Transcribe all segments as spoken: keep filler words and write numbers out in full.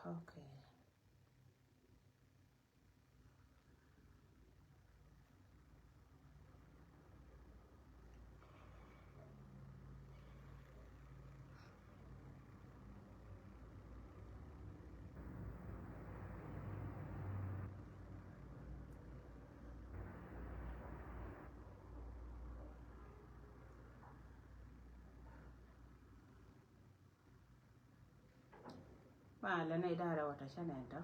Okay. Malɛ nɛy da̱rɛ wä tɔ cä nɛn tɔ.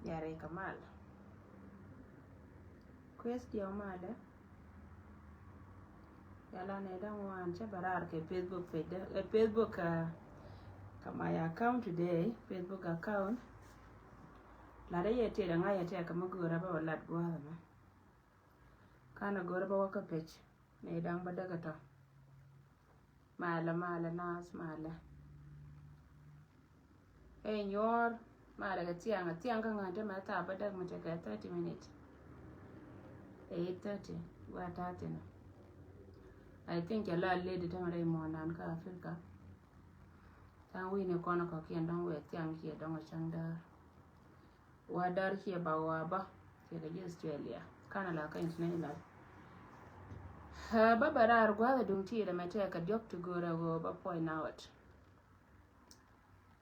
Yɛrɛ kɛ mal. Kueth diɛ wä malɛ. Yala nɛy da̱ŋ wan cä bɛ raar kɛ Facebook page dä, eh, Facebook, ah, kɛ my account today, Facebook account. Lat dä yɛ tëë dɛ ŋa̱c yɛ tëë kɛ mi görä bä wä lat gua̱a̱th mɛ. Kanɛ görä bä wä kä page. Nɛy da̱ŋ bä däk ɛ tɔ. Malɛ, malɛ, naath, malɛ. Ɛ nyuɔ̱ɔ̱r, malɛ kɛ thiaŋ, thiaŋ kä ŋa̱n te mɛ thaap bä däk mi tekɛ thirty minute. Eight thirty, gua ta̱a̱ thi̱n. I think cɛ la lady te mɛ rɛy muɔ̱ɔ̱nan kä Africa. Tha̱a̱ŋ wi̱i̱ni kɔn kɔ̱kiɛn dɔ̱ŋ wëë thiaŋ ciɛ dɔ̱ŋ ɛ cäŋ däär. Wa däär ciɛ ba wa ba ciɛ kɛ ji̱ Australia, Canada kä international. Ɛ, ba bɛ raar gua̱a̱th duŋ ti dɛ mɛ tɛɛ kɛ diɔ̱k ti go̱o̱rɛ ɣöö ba point out.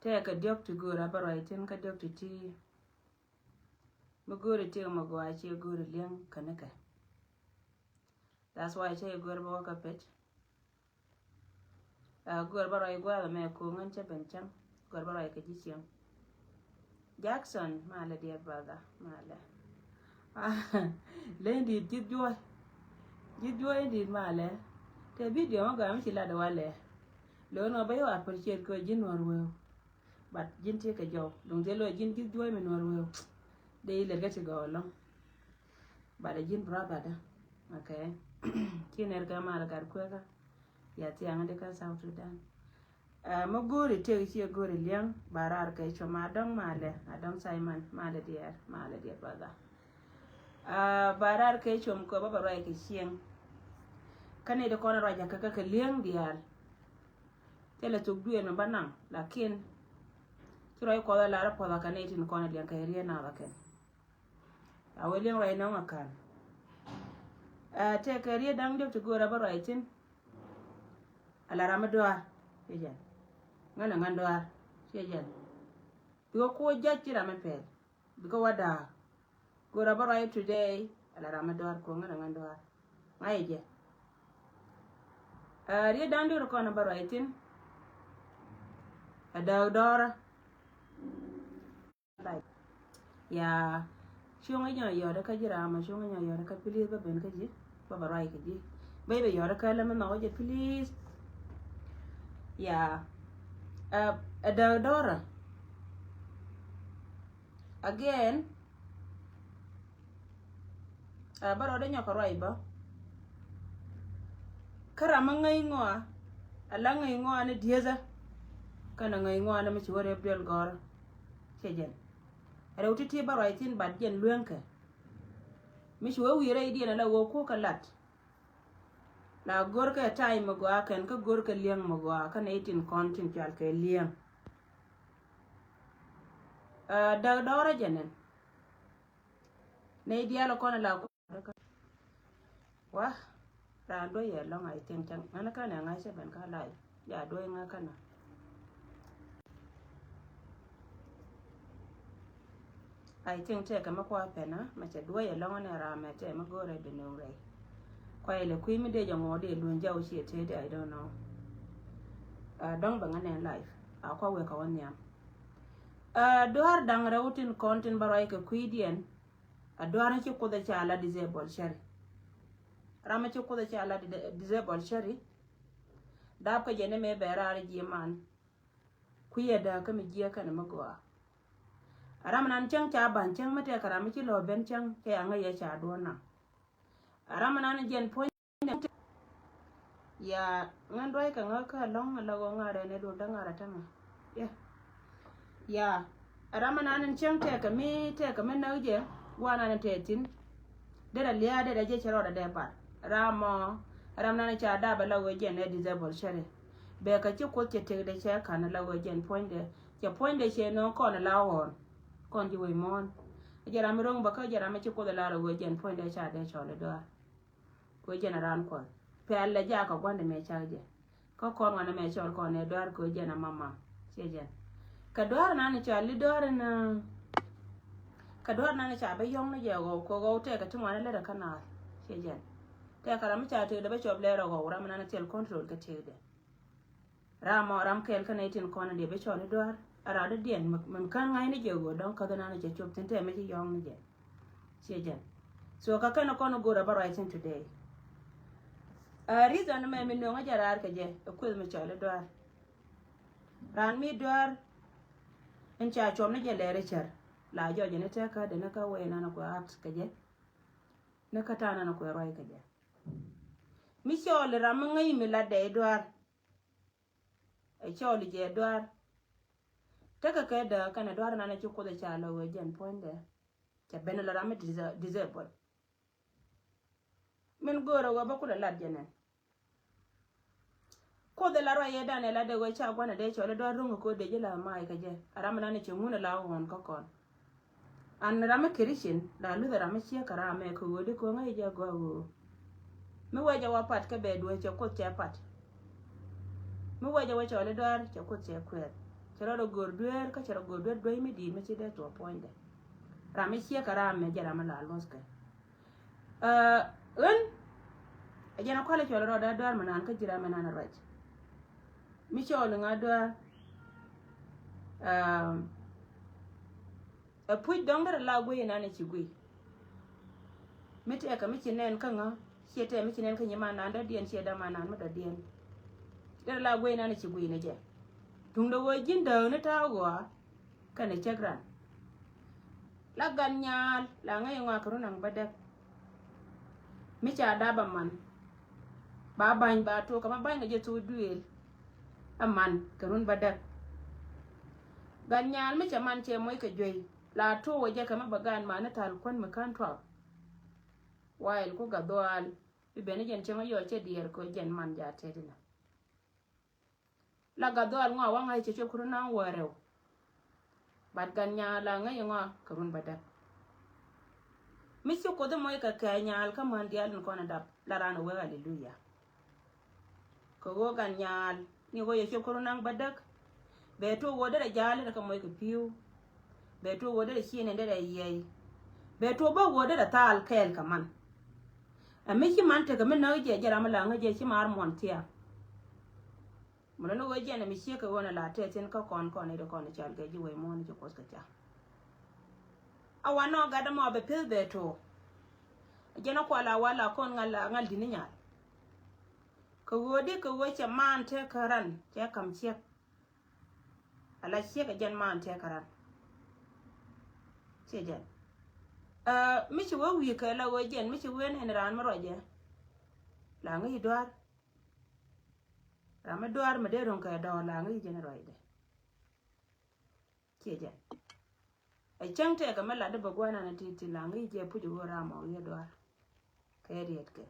Tɛɛ kɛ diɔ̱k ti go̱o̱rɛ ba ruac thi̱n kä diɔ̱k ti ti. Mi go̱o̱ri ti mɛ gɔaa ciɛ go̱o̱ri li̱eŋ kä nikɛ. That's why cä yɛ go̱o̱ri ba wä kä page. Ah, gör bä rɔy gua̱a̱th mɛ ko̱o̱ŋ ɛn cä ben cäŋ. Gör bä rɔy kɛ ji̱ cieŋ. Jackson, malɛ diɛt brother, malɛ. Ah, leny di̱i̱t ji̱th juɔ̱ɔ̱c. Ji̱th juɔ̱ɔ̱c in di̱i̱t malɛ. Tɛ video mɛ gɔaa mi ci lat walɛ. Lo̱n ɣä bä yɛ wa appreciate kɛ ji̱ nuɔ̱ɔ̱r wëë. But ji̱n ti kɛ jɔw. Duŋ thil lo̱ ji̱n ji̱th juɔ̱ɔ̱c mi nuɔ̱ɔ̱r wëë. Dee ilɛt kä ti gɔw ɛlɔ̱ŋ. But a ji̱n brother dä. Okay. Ci nɛr kɛ mal gat kuekä. Ya thiaŋ di kä South Sudan. Ah, mi go̱o̱ri tëk ciɛ go̱o̱ri liɛŋ ba raar kɛ cuɔm a dɔ̱ŋ malɛ, a dɔ̱ŋ Simon, malɛ diɛɛr, malɛ diɛɛr brother. Ah, ba raar kɛ cuɔm kɛ ba ba ruac kɛ cieŋ. Kä ni di kɔn ruac a kä kä kɛ liɛŋ diaal. Thilɛ thuk duëël mi ba naŋ, lakin ci ruac kuɔth a lar a puɔth a kɛ ni tin kɔn a liɛŋ kɛ riet nath a kɛn. A wee liɛŋ ruac nɔŋ a ka̱n. Ɛ, tɛkɛ riet da̱ŋ diɔ̱k ti go̱o̱r a bä ruac thi̱n. A la ram mi dɔaar ciɛ jɛn. Ŋän a ŋän dɔaar ciɛ jɛn. Bikɛ kuɔ jac ci ram mi pɛl. Bikɛ wa da̱a̱k. Go̱o̱r a bä ruac today. A la ram mi dɔaar kuɔ ŋän a ŋän dɔaar. Ŋa̱c jɛ. Ɛ, riet da̱ŋ diɔ̱k ti kɔn a bä ruac thi̱n. A dääk dɔɔrä. Like. Ya, cuŋä nyɔ yɔt kä ji̱ ram, cuŋä nyɔ yɔt kä, please, bä ben kä ji̱, bä bä ruac kä ji̱. Bä bä yɔt kä lä mi nhɔk jɛ, please. Ya. Ɛ, ɛ dääk dɔɔrä. Again. Ɛ, bä rɔɔdɛ nyɔk kɛ ruac bä. Kä ram mi ŋäc ŋɔa, a la ŋäc ŋɔa ni diethä. Kɛnɛ ŋäc ŋɔa ni mi ci wä rep duel gɔ̱rä. Cɛ jɛn. Rɛw ti̱ti̱ bä ruac thi̱n, but jɛn lueŋkɛ. Mi ci wee wi̱i̱ rɛydiɛn ala ɣöö kuɔ̱kä lat. La görkɛ time mi gɔaa kɛn kä görkɛ liɛŋ mi gɔaa kä nɛy tin kɔn tin cual kɛ liɛŋ. Ɛ, däk dɔɔrä jɛ nɛn. Nɛy diaal kɔn la kuɔ̱kä. Wa, raan duɔ̱c yɛ lɔ̱ŋ, I think, cäŋ ŋän känɛ ŋa̱c cä ben kä live. Ja duɔ̱c ŋä känä. I think tëëkɛ mi kua pɛnä mɛ cɛ duɔ̱c yɛ lɔ̱ŋ ni ram mɛ tëë mi go̱o̱rɛ bi nuŋ rɛy. Kua ilɛ kui̱ mi dee jɛ ŋuɔ̱ɔ̱k dee luny jaw ciɛ tëë dee, I don't know. Ɛ, dɔ̱ŋ bɛ ŋä nɛn live. A kua wek kɛ wä nhiam. Ɛ, duaar da̱ŋ rɛw tin kɔn tin bä ruac kɛ kui̱diɛn. A dua̱r ni ci Kuoth ɛ ca la disable cäri. Ram mi ci Kuoth ɛ ca la di-, disable cäri. Dap kä jɛ ni mëë bɛ raar ji̱ man. Kui̱ ɛ dääk kä mi jiäk kɛnɛ mi gɔaa. A ram nan cäŋ ca ba̱ny cäŋ mi tɛk kɛ ram mi ci lɔ ben cäŋ kɛ aŋä yɛ ca duɔ̱n naŋ. A ram nan jɛn puɔ̱ny Ya, ŋän ruac kɛ ŋäk kä lɔ̱ŋ ala ɣöö ŋa̱rɛ ni duɔ̱l däŋ ŋa̱rɛ tämɛ. Ya. Ya. Ɛ ram ɛnan in cieŋ tɛkɛ mi, tɛkɛ mi näk jɛ, guanan in tɛɛ thi̱n. Derɛ lia̱a̱ derɛ jɛ cɛ rɔɔdɛ dee bar. Ram mɔ, ɛ ram nan in ca dap ala ɣöö jɛn ɛ disable cɛrɛ. Bɛ kɛ ci Kuoth cɛ tëkdɛ cɛ ka̱n ala ɣöö jɛn puɔ̱nydɛ. Cɛ puɔ̱nydɛ cɛ nööŋ kɔn la ɣɔn. Kɔn ji̱ wec muɔ̱ɔ̱n. Jɛ ram mi ro̱ŋ bä kä jɛ ram mi ci Kuoth ɛ lar ɛ ɣöö jɛn puɔ̱nydɛ ca dee cɔl i̱ dɔaar. Kɛ ɣöö jɛn ɛ raan Kuɔth. Pɛl lɛ jakä gua̱ndɛ mëë cak jɛ. Kä kɔn wanɛ mɛ cɔl kɔn ɛ dɔaar kɛ ɣöö jɛn a mamam. Ciɛ jɛn. Kɛ dɔaar nan cɔal i̱ dɔaar in, kɛ dɔaar nan ca bä yɔ̱ŋ ni jɛ ɣɔw kɛ ɣɔw tɛkɛ ti ŋuan ilɛt ɛ kä naath. Ciɛ jɛn. Tɛkɛ ram mi ca tëëkdɛ bä cɔp lɛr ɛ ɣɔw ram mi nan thil control kɛ tëëkdɛ. Ram mɔ ram kɛl kä nɛy tin kɔn in diɛ bä cɔl i̱ dɔaar. A ram dɔ̱diɛn mi, mi kän ŋa̱c ni jɛ ɣöö dɔ̱ŋ käth nan cɛ cop thin tɛmɛ ci yɔ̱ŋ ni jɛ. Ciɛ jɛn. So kä kɛn kɔn go̱o̱r a bä ruac thin today. A reason mɛ mi no̱o̱ŋä jɛ raar kɛ jɛ ɛ kueth mi cɔl i̱ dɔaar. Raan mi dɔaar in ca cuɔm ni jɛ lɛɛr i̱ cär la jɔc in i̱ tɛk kä deni kä wee nan a kuɛ ɣa̱t kɛ jɛ. Ni kä ta̱a̱ nan a kuɛ ruac kɛ jɛ. Mi cɔɔl i̱ ram mi ŋäc mi lat dɛ i̱ dɔaar. Ɛ cɔɔl i̱ jɛ dɔaar. Tekɛ kɛ dääk kɛnɛ dɔaar nan a ci Kuoth ɛ ca lɔ wee jɛn puɔ̱nydɛ. Cɛ ben lɔ ram mi disa-, disable. Min göörä wä bä kulɛ lat jɛ nɛn. Kuoth ɛ la ruac yɛ dan ɛ la dee wee ca gua̱n ɛ dee cɔl ɛ dɔ̱a̱r ro̱ŋ ɛ ko̱ dee ji̱ la mac kɛ jɛ. A ram ɛ nan ɛ cɛ ŋun ɛ la ɣɔn kä kɔn. An ram ɛ Christian la luth ɛ ram ɛ ciek kɛ ram ɛ kɛ ɣöö di ko̱ŋ ɛ jɛ gɔaa ɣöö. Mi wee jɛ wä pat kä bɛ duee cɛ Kuoth cɛ pat. Mi wee jɛ wä cɔl ɛ dɔ̱a̱r cɛ Kuoth cɛ kuɛɛth. Cɛ rɔ rɔ go̱o̱r dueer kä cɛ rɔ go̱o̱r dueer duee mi di̱i̱t mi ci dee tuɔ puɔ̱nydɛ. Ram ɛ ciek kɛ ram ɛ jɛ ram ɛ la luɔ̱thkɛ. Ɣän ɛ jɛn a kualɛ cuɔl rɔɔdɛ a duaar mi naan kä ji̱ ram mi naan a ruac. Mi cɔɔl ŋa duaar. Ɛ puc dɔ̱ŋ derɛ la guiy inan ɛ ci guiy. Mi tɛkɛ mi ci nɛn kä ŋa ciɛ tɛk mi ci nɛn kä nyi man naan dɔ̱diɛn ciɛ däman naan mi dɔ̱diɛn. Derɛ la guiy inan ɛ ci guiy ni jɛ. Tuŋdɛ ɣöö ji̱n dääk ni ta̱a̱ ɣɔaa. Kɛnɛ cäk ran. La gan nyaal la ŋäc ŋɔak kɛ run naŋ bädäk. Mi ca dap aman. Ba ba̱ny ba tok kɛ ma ba̱ny kɛ jɛ thok duëël. Aman kɛ run bädäk. Gan nyaal mi cɛ man cɛ moc kɛ juey la tok wä jɛ kɛ ma bä gan man ni thal kuän mi kän tuak. Waɛl ku gat dhuaal bi ben ni jɛn cieŋ a yɔc cɛ diɛɛr kɛ jɛn man ja tɛt inɛ. La gat dhuaal ŋɔak waŋ a cɛ cop kɛ run naŋ wäär rɛw. Bat gat nyaal la ŋäc ŋɔak kɛ run bädäk. Mi ci Kuoth moc kɛ kɛ nyaal kä män diaal in kɔn a dap la raan a wek aleluya. Kɛ ɣöö gat nyaal ni ɣöö yɛ cop kɛ run naŋ bädäk. Bɛ tuɔk ɣöö derɛ ja̱a̱l derɛ kɛ moc kɛ pi̱w. Bɛ tuɔk ɣöö derɛ ciëënɛ derɛ yiɛy. Bɛ tuɔk bä ɣöö derɛ thaal kɛɛl kɛ man. Ɛ mi ci man tekɛ mi näk jɛ jɛ ram mi la ŋäc jɛ ci maar muɔn thiaak. Mi lɔ ni ɣöö jɛn ɛ mi ciek kɛ ɣöö ni la tɛth thi̱n kä kɔn kɔn i̱ di kɔn i̱ cal kɛ ji̱ wec muɔ̱ɔ̱n i̱ ci Kuoth kɛ ca. A wa nɔ gat ɛmɔ bɛ peth bɛ to̱o̱. Jɛn ɛ kual a wa la kɔn ŋal a ŋal di̱t ni nyal. Kɛ ɣöö di kɛ ɣöö cɛ maan tëë kä ran cɛ ka̱m ciek. Ala ciek ɛ jɛn maan tëë kä ran. Ciɛ jɛn. Ɛ mi ci wee wi̱i̱ kɛ la ɣöö jɛn mi ci wee nɛn raan mi ruacɛ. La ŋäc i̱ duaar. Ram mi duaar mi dee ro̱ŋ kɛ dɔɔr la ŋäc i̱ jɛn ruacdɛ. Ciɛ jɛn. Ɛ cäŋ tɛɛkɛ mi latdä bɛ gua̱a̱r nan ti ti la ŋäc i̱ jɛ puc i̱ ɣöö ram ɔ yɛ duaar. Kɛ riɛtkɛ.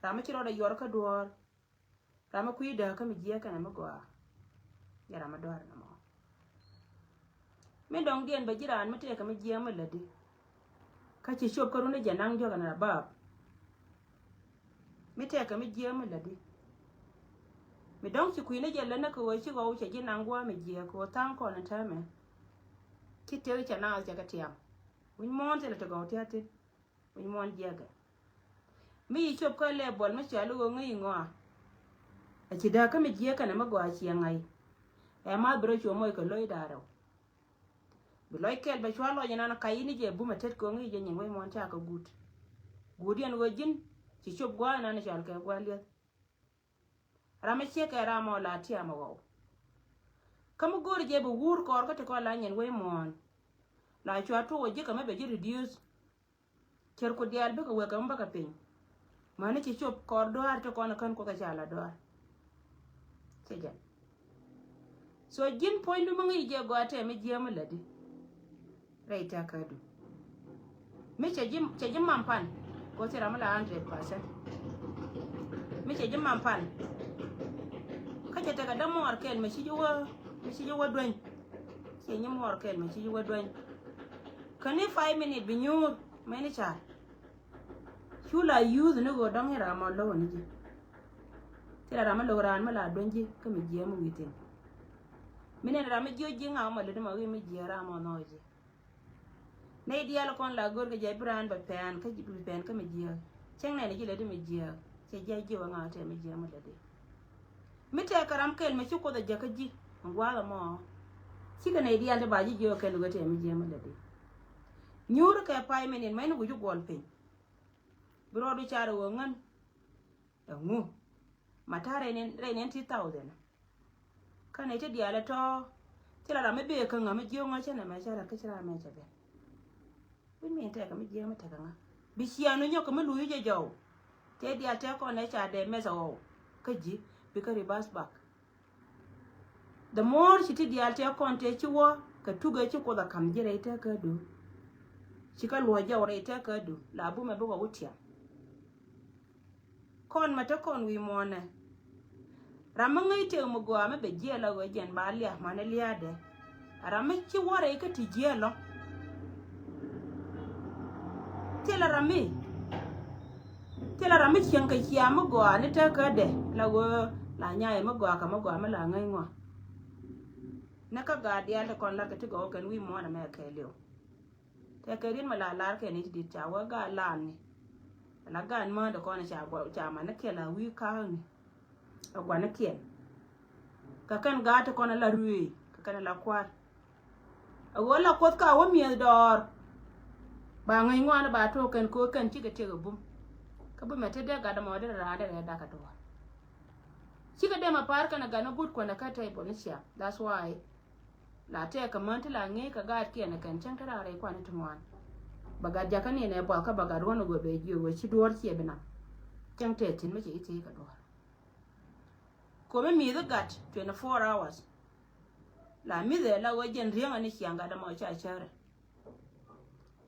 Ram mi ci rɔɔdɛ yuɔr kä duɔ̱ɔ̱r. Ram mi kui̱ dääk kä mi jiääk kɛnɛ mi gɔaa. Jɛ ram mi duaar nɔmɔ. Mi dɔ̱ŋdiɛn bɛ ji̱ raan mi tëëkɛ mi jiääk mi lätdi. Kä ci cop kä run i̱ jɛ naŋ jɔk ɛn rabaap. Mi tëëkɛ mi jiääk mi lätdi. Mi dɔ̱ŋ ci kui̱ ni jɛ lät ni kɛ ɣöö ci ɣɔw cɛ ji̱ naŋ gua̱a̱ mi jiääk kɛ ɣöö tha̱a̱ŋ kɔn in täämɛ. Ci tëëk cɛ naath cɛ kɛ tiam. Wi̱ny muɔ̱ɔ̱n thilɛ ti gɔw tia̱a̱ thi̱n. Wi̱ny muɔ̱ɔ̱n jiɛkɛ. Mi yi cop kä lɛ buɔl mi cɔal i̱ ɣöö ŋäc i̱ ŋɔaa. A ci dääk kä mi jiɛkɛ nɛ mi gɔaa ciɛ ŋa̱c. Ɛ math bi rɔ cuɔ moc kɛ lo̱c da̱a̱ rɛw. Bi lɔc kɛl bɛ cua lɔc inan kac in i̱ jɛ bum ɛ tet kɛ ŋi̱i̱c jɛ nyin wec muɔ̱ɔ̱n ca kɛ guut. Guut yɛn ɣöö ji̱n ci cop gua̱a̱r inan cɔal kɛ gua̱a̱r li̱eth. Ram mi ciek kɛ ram ɔ la tiam ɛ ɣɔw. Kä mi go̱o̱r jɛ bi wuur kɔɔr kä ti kɔn la nyin wec muɔ̱ɔ̱n. La cua tuɔk ɛ ji̱ kɛ mi bɛ ji̱ reduce. Cär ku diaal bikɛ wek kɛ mi bäkɛ piny. Mäni ci cop kɔɔr duaar ti kɔn kän kuoth a ca la duaar. Cɛ jɛn. So ji̱n puɔ̱nydu mi ŋi̱i̱c jɛ gɔaa tɛm mi jiääm mi lätdi. Rɛy tɛ̈kädu. Mi cɛ ji̱, cɛ ji̱ mam pan. Kɛ ɣöö thil ram mi la hundred percent. Mi cɛ ji̱ mam pan. Kä cɛ tekɛ dämuɔɔr kɛl mi ci ji̱ wä. Mi ci ji̱ wä dueny. Ci nyi muɔɔr kɛl mi ci ji̱ wä dueny. Kä ni five minute bi nyuur mɛ ni car. Cu la yuuth ni ɣöö dɔ̱ŋ i̱ ram mɔ lo̱k ni ji̱. Thilɛ ram mi lo̱k raan mi la dueny ji̱ kä mi jiääk mi wi̱i̱ thi̱n. Mi nɛn ram mi jiök ji̱ ŋa mɔ lät mɔ ɣi̱i̱ mi jiääk ram mɔ nhɔɔk ji̱. Nɛy diaal kɔn la go̱r kɛ jɛ bi raan bɛ pɛn kä bi pɛn kä mi jiääk. Cäŋ nɛn ji̱ lät mi jiääk cɛ jiac ji̱ wä ŋa tɛ mi jiääk mi lät di. Mi tɛk kɛ ram kɛl mi ci Kuoth a jäk kä ji̱ ɛn gua̱a̱th ɛmɔ. Cikɛ nɛy diaal ti ba ji̱ jiääk kɛn wä tɛ mi jiääk mi lät di. Nyuur kɛ pay mi nin mɛn wi̱c guɔl piny. Bi rɔɔdu car wä ŋän. Ɛŋu ma ta̱a̱ rɛy nin rɛy nin ti thousand. Kä nɛy ti diaal ɛ tɔ̱. Thilɛ ram mi bee kä ŋa̱ mi jiök ŋa̱ cä nɛmɛ cä rɛ kä ci ram mɛ cɛ ben. Wi̱c mi in tɛkɛ mi jiääk mi tekɛ ŋa̱ bi ciaŋ ni nyɔk kɛ mi luui jɛ jɔw. Tëë diaal tɛk kɔn ɛ ca dee mɛth ɛ ɣɔw kä ji̱ bi kä reverse back. The more ci ti diaal tɛk kɔn tëë ci wä kɛ tukɛ ci Kuoth ɛ ka̱m ji̱ rɛy tɛk kä du. Ci kä luɔ̱c jɔw rɛy tɛk kä du la bumɛ bi kɔ wä tiam. Kɔn ma te kɔn wi̱i̱ muɔ̱ɔ̱nɛ. Ram mi ŋäc tëë mi gɔaa mi bɛ jiɛɛl a ɣöö jɛn ba liak man lia̱a̱dɛ. Ram mi ci wä rɛy kä ti jiɛɛl ɔ. Thilɛ ram mi. Thilɛ ram mi cieŋ kɛ ciaam mi gɔaa ni te kädɛ la ɣöö la nyaay mi gɔaa kɛ mi gɔaa mi la ŋäc ŋuan. Ni kä gaat diaal ti kɔn lat kɛ ti gɔw kɛn wi̱i̱ muɔ̱ɔ̱nɛ mɛ kɛɛliw. Tɛkɛ riet mi la lar kɛn i̱ ti dit ca wä gaat lan ni. La gaat mään ti kɔn ca gua ca man ni kiɛn la wi̱i̱ ka̱a̱k ni. A guan ni kiɛn. Kɛ kɛn gaat ti kɔn a la ruëëc kɛ kɛn a la kua̱r. A ɣöö la Kuoth ka wä mi̱eth dɔɔr. Ba ŋäc ŋuan ba to̱o̱k kɛn ko̱o̱k kɛn cikɛ tiek a bum. Kä bumɛ ti dee gat ɛmɔ dee raan dee rɛɛ dak a duɔ̱ɔ̱r. Cikɛ dee ma pa̱a̱r kɛn a gat ni guut kuɛn a kä table ni ciaŋ. That's why. La tɛɛk kɛ män ti la ŋi̱i̱c kɛ gaat kiɛn kɛn cäŋ te raan rɛy kuan ti ŋuan. Bɛ gat jakä ni nɛ buɔth kä bɛ gat ruɔ̱n ɛ go̱o̱r bɛ jiök wee ci duɔ̱ɔ̱r ciɛ bi nam. Cäŋ tɛɛ thi̱n mi ci i̱ thiec kɛ duɔ̱ɔ̱r. Ko̱mi mi̱i̱th i̱ gat twenty four hours. La mi̱th ɛ la wee jɛn riäŋä ni ciaŋ gat ɛmɔ ca cärɛ.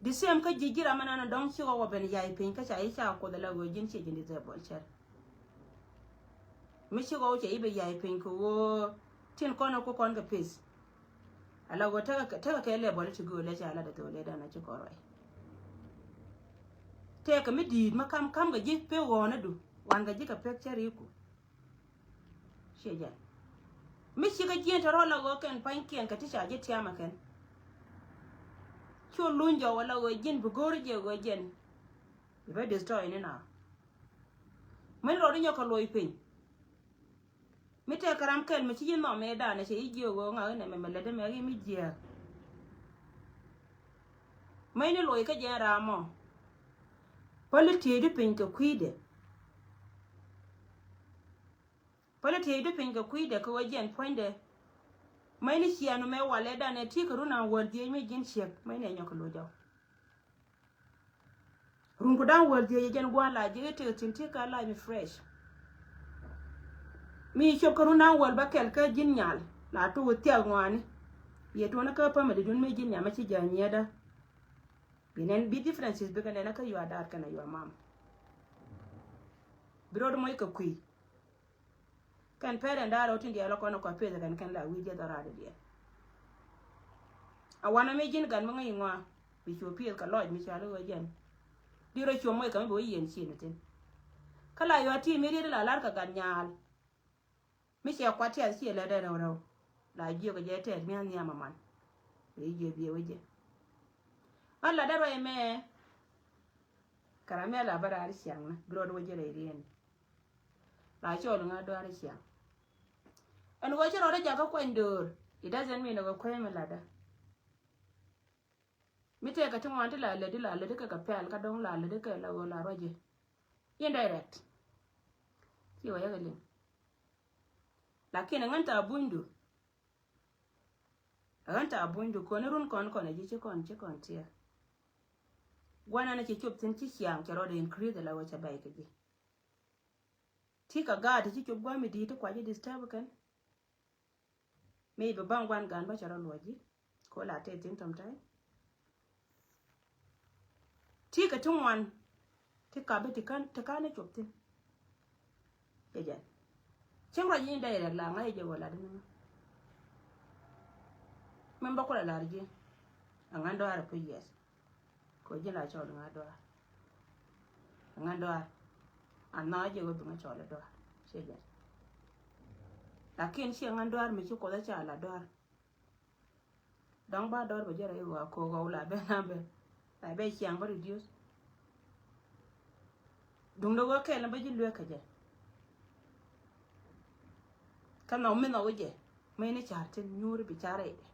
The same kä ji̱ ji̱ ram ɛnɔnɔ dɔ̱ŋ cikɛ wä ben yay piny kä ca i̱ ca Kuoth ɛ la wee ji̱n ciɛ ji̱n disabled cär. Mi ci ɣɔw cɛ i̱ bɛ yay piny kɛ ɣöö tin kɔn ɛ ku kɔn kɛ pith. Ala ɣöö tekɛ tekɛ kɛ lɛ bɔli ti gööl lɛ ca lat ɛ thok lɛ dan a ci kɔn ruac. Tɛkɛ mi di̱i̱t mi kam kam kɛ ji̱ pek ɣɔ̱ɔ̱n ɛ du wan kɛ ji̱ kɛ pek cä ri̱i̱ku. Ciɛ jɛn mi cikɛ jiɛn te rɔl la ɣöö kɛn pa̱nykiɛn kɛ ti ca ji̱ tiam ɛ kɛn. Cu luny jɔw ala ɣöö ji̱n bi go̱o̱r jɛ ɣöö jɛn. Bi bɛ destroy ni na. Min rɔɔd inyɔ kɛ luɔc piny. Mi tɛk kɛ ram kɛl mi ci ji̱ nhɔm ëë danɛ cɛ i̱ jiök ɣöö ŋa̱k inɛ mɛmɛ lät imɛ ɣi mi jiääk. Mɛy ni luɔc kä jɛn ram mɔ. Päli tieydu piny kɛ kui̱dɛ. Päli tieydu piny kɛ kui̱dɛ kɛ ɣöö jɛn puɔ̱nydɛ. Mɛy ni ciɛɛnu mɛ walɛ danɛ ti̱i̱ kɛ run an wäl dhieec mi ji̱n ciek mɛy ni ɛ nyɔk kɛ luɔc jɔw. Run ku da̱ŋ wäl dhieec jɛn gua̱a̱n la ji̱ i̱ tëë thi̱n ti ka lac mi fresh. Mi cop kä run da̱ŋ wäl bä kɛl kä ji̱n nyal la tuk thiak ŋuani. Yɛ tuɔni kä family dun mi ji̱n nyal ma ci jɛ nyiɛdä. Bi nɛn bi differences bikɛ nɛn kä your dad kɛnɛ your mom. Bi rot moc kɛ kui̱. Kɛn pɛr ɛn da̱a̱r ɔ tin diaal ɔ kɔn ɔ kɔ peth kɛn kɛn la wi̱i̱ jiɛth ɔ raadɛ diɛn. A wanɛ mi ji̱n gat mi ŋäc iŋua bi cu pieth kɛ lɔc mi cɔal i̱ ɣöö jɛn. Di rɔ cuɔ̱m wec kɛ mi bi wä yieen cin ithin. Kä la yɔa ti mi riet ila lar kɛ gat nyaal. Mi ciɛ kuat tiath ciɛ lɛ dee rɛw rɛw. La jiök kɛ jɛ tɛɛt mi a nhiam aman. Bi jiök biɛ wec jɛ. Ɣän la dee ruac ɛmɛ. Kɛ ram mi a la bä raar ciaŋ ni bi rɔɔd wec jɛ rɛy rieen. La cɔl ŋa dɔ̱a̱r ciaŋ. Ɛn ɣöö ci rɔɔdɛ jakä kuany döör. It doesn't mean ɣöö kuany mi latdä. Mi tëëkɛ ti ŋuan ti la lätdi la lätdi kɛ kɛ pɛl kä dɔ̱ŋ la lätdi kɛ la ɣöö la ruac ji̱. Indirect. Ci wä yäkɛ liŋ. Lakin ɛ ŋän tha̱a̱ bunydu. Ɛ ɣän tha̱a̱ bunydu kɔn irun kɔn kɔn ɛ ji̱ ci kɔn ci kɔn tiɛɛr. Gua̱n ɛn ɛ ci cop thi̱n ci ciaŋ cɛ rɔɔdɛ increase la ɣöö cɛ bɛy kɛ ji̱. Ti kɛ gaat ti ci cop gua̱a̱mi di̱i̱t ti kuac i̱ disturb kɛn. Mi bi ba̱ŋ gua̱n gan bä cɛ rɔ luɔc ji̱. Ko la tëë thi̱n tɔm tɛy. Ti kɛ ti ŋuan. Ti kap i̱ ti ka̱n ti ka̱n i̱ cop thi̱n. Cɛ jɛn. Cieŋ ruac i̱ indirect la ŋa̱c i̱ jɛ wä lat i̱ ni ŋä. Min bä kulɛ lar ji̱. Ɛ ŋa̱n dɔaar ɛ puc yɛth. Kɛ ji̱ la cɔl ŋa̱n dɔaar. Ɛ ŋa̱n dɔaar. A nhɔakä jɛ wä bi ŋa̱ cɔl ɛ dɔaar. Ciɛ jɛn. Lakin ciɛ ŋa̱n dɔaar mi ci Kuoth ɛ ca la dɔaar. Dɔ̱ŋ ba dɔr bɛ jɛ rɛy ɣɔaa kɛ ɣɔw la ben a ben. La bɛ ciaŋ bä reduce. Duŋdɛ ɣöö kɛl ni bä ji̱ lueek kɛ jɛ. Kä nhɔk mi nhɔk jɛ. Mëë ni car tin nyuuri bi car rɛydɛ.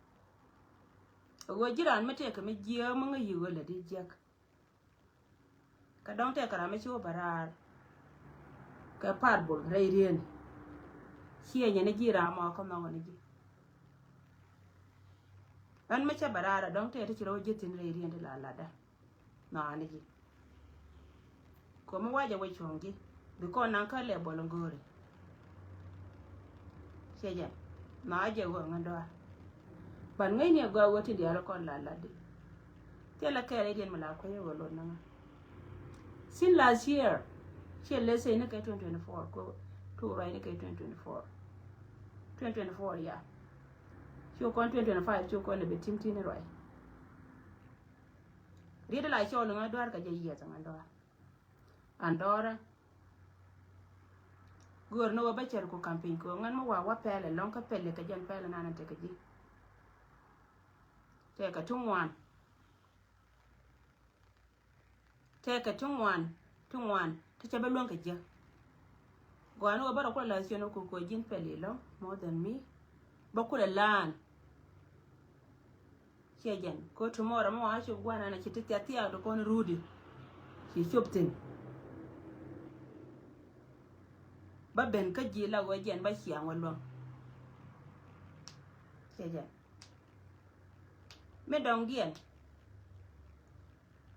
Ɣöö ji̱ raan mi tëëkɛ mi jiääk mi ŋäc yiëë ɣöö lɛ di jiäk. Kä dɔ̱ŋ tëëkɛ ram mi ci wä bɛ raar. Kɛ parable rɛy rieni. Ciɛ nyɛ ni ji̱ ram mɔ kä nhɔk ni ji̱. Ɣän mi cä bɛ raar a dɔ̱ŋ tëë ti ci rɔ wä ji̱ thi̱n rɛy rieni ti la latdä. Nhɔk ni ji̱. Komi wacɛ wä cuɔ̱ŋ ji̱. Bi kɔn naŋ kä lɛ bɔl ŋo̱o̱ri. Ciɛ jɛ. Ma a jɛ wä ŋä dɔaar. Ban ŋäcni a gɔaa wä tin diaal kɔn la lat di. Thilɛ kɛɛl idiɛn mi la kuec wä lot naŋä. Since last year. Ciɛ lɛ sey ni kɛ twenty twenty-four ko tu ruac ni kɛ twenty twenty-four. Twenty twenty-four ya. Ci kɔn twenty twenty-five ci kɔn lɛ bɛ tim tini ruac. Riet la cɔl ŋä dɔaar kɛ jɛ yiɛth ŋä dɔaar. An dɔɔrä. Göör ni wä bä cär ku campaign kɛ ɣöö ŋän mi wa wä pɛl ɛlɔ̱ŋ kä pɛl kɛ jɛn pɛl ɛnan ɛn tekɛ ji̱. Tɛkɛ ti ŋuan. Tɛkɛ ti ŋuan, ti ŋuan ti cɛ bä luäŋ kɛ jiäk. Gɔaa ni wä bä rɔ kulɛ la̱th ciɛn wä ku kɛ ji̱n pɛl ilɔ̱ŋ more than me. Bä kulɛ la̱a̱n. Ciɛ jɛn. Ko tomorrow mɔ a cop guanan a ci ti thiath thiaak ti kɔn rudi. Ci cop thin. Ba ben kä ji̱ la wee jɛn ba ciaŋ wä luäŋ. Ciɛ jɛn. Mi dɔŋ diɛn.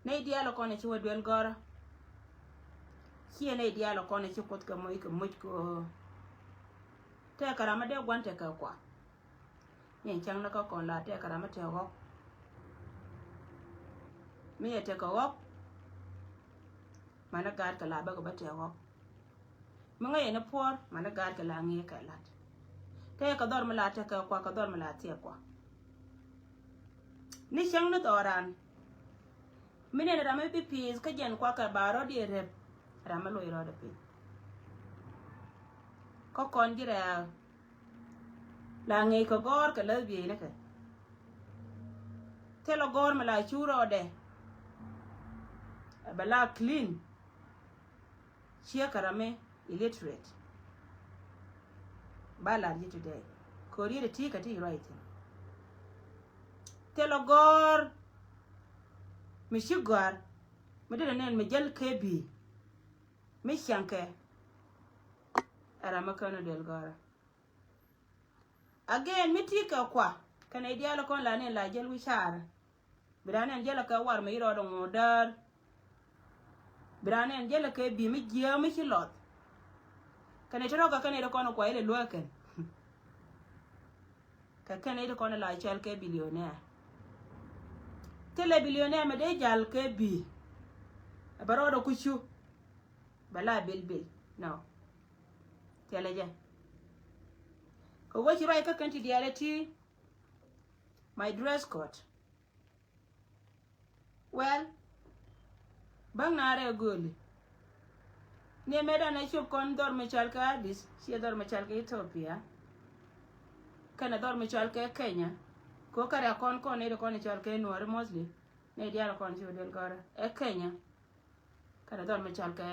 Nɛy diaal kɔn ci wä duel gɔrä. Ciɛ nɛy diaal kɔn ci Kuoth kɛ moc kɛ moc kɛ ɣöö. Tɛkɛ ram mi dee gua̱n tɛkɛ kua. Ni cäŋ ni kä kɔn la tɛkɛ ram mi tɛk ɣɔk. Mi yɛ tɛkɛ ɣɔk. Mani gaat kɛ la bäkɛ bä tɛk ɣɔk. Mi ŋäcɛ ni puɔ̱ɔ̱r mani gaat kɛ la ŋi̱i̱c kɛ la̱t. Tɛkɛ dhɔr mi la tɛkɛ kua kɛ dhɔr mi la thiɛk kua. Ni cäŋ ni dhɔran. Mi nɛn ram mi bi pi̱i̱th kä jɛn kuakä ba rɔ̱diɛn rep. Ram mi loc rɔ̱dɛ piny. Kä kɔn ji̱ rɛ̈ɛ̈k. La ŋi̱i̱c kɛ gɔ̱r kɛ läth bieynikɛ. Thilɛ gɔ̱r mi la cu rɔɔdɛ. Ɛ bɛ la clean. Ciɛ kɛ ram mi illiterate. Ba lar ji̱ today. Kɛ ɣöö riet ɛ ti kɛ ti ruac thi̱n. Thilɛ gɔ̱r mi ci gɔ̱a̱r mi dee nɛn mi jäl kɛ bi̱i̱. Mi ciaŋkɛ. Ɛ ram mi kän ɔ duel gɔ̱rä. Again, mi ti kɛ kua kɛnɛ diaal kɔn la ni la jäl wi̱caar. Bi ran nɛn jäl kɛ war mi rɔɔd ŋu däär. Bi ran nɛn jäl kɛ bi̱i̱ mi jiääk mi ci lɔth. Kɛnɛ ti rɔ̱ kɛ kɛnɛ ti kɔn kua ilɛ luäk kɛn. Kɛ kɛnɛ ti kɔn la cɔl kɛ billionaire. Thilɛ billionaire mi dee jal kɛ bi̱i̱. Ɛ bɛ rɔɔd ɔ kucu. Bɛ la bil bil. No. Thilɛ jɛ. Kɛ wä ci ruac kä kɛn ti diaal ɛ ti. My dress code. Well, bäŋ na rɛɛ gööli. Ni mëë dan ɛ cop kɔn dhɔr mi cɔal kɛ Addis, ciɛ dhɔr mi cɔal kɛ Ethiopia. Kɛnɛ dhɔr mi cɔal kɛ Kenya. Ko kɛ rɛɛ kɔn kɔn ni di kɔn cɔal kɛ Nuɔri mostly. Ni diaal kɔn ci wä del gɔrɛ. Ɛ Kenya. Kɛnɛ dhɔr mi cɔal kɛ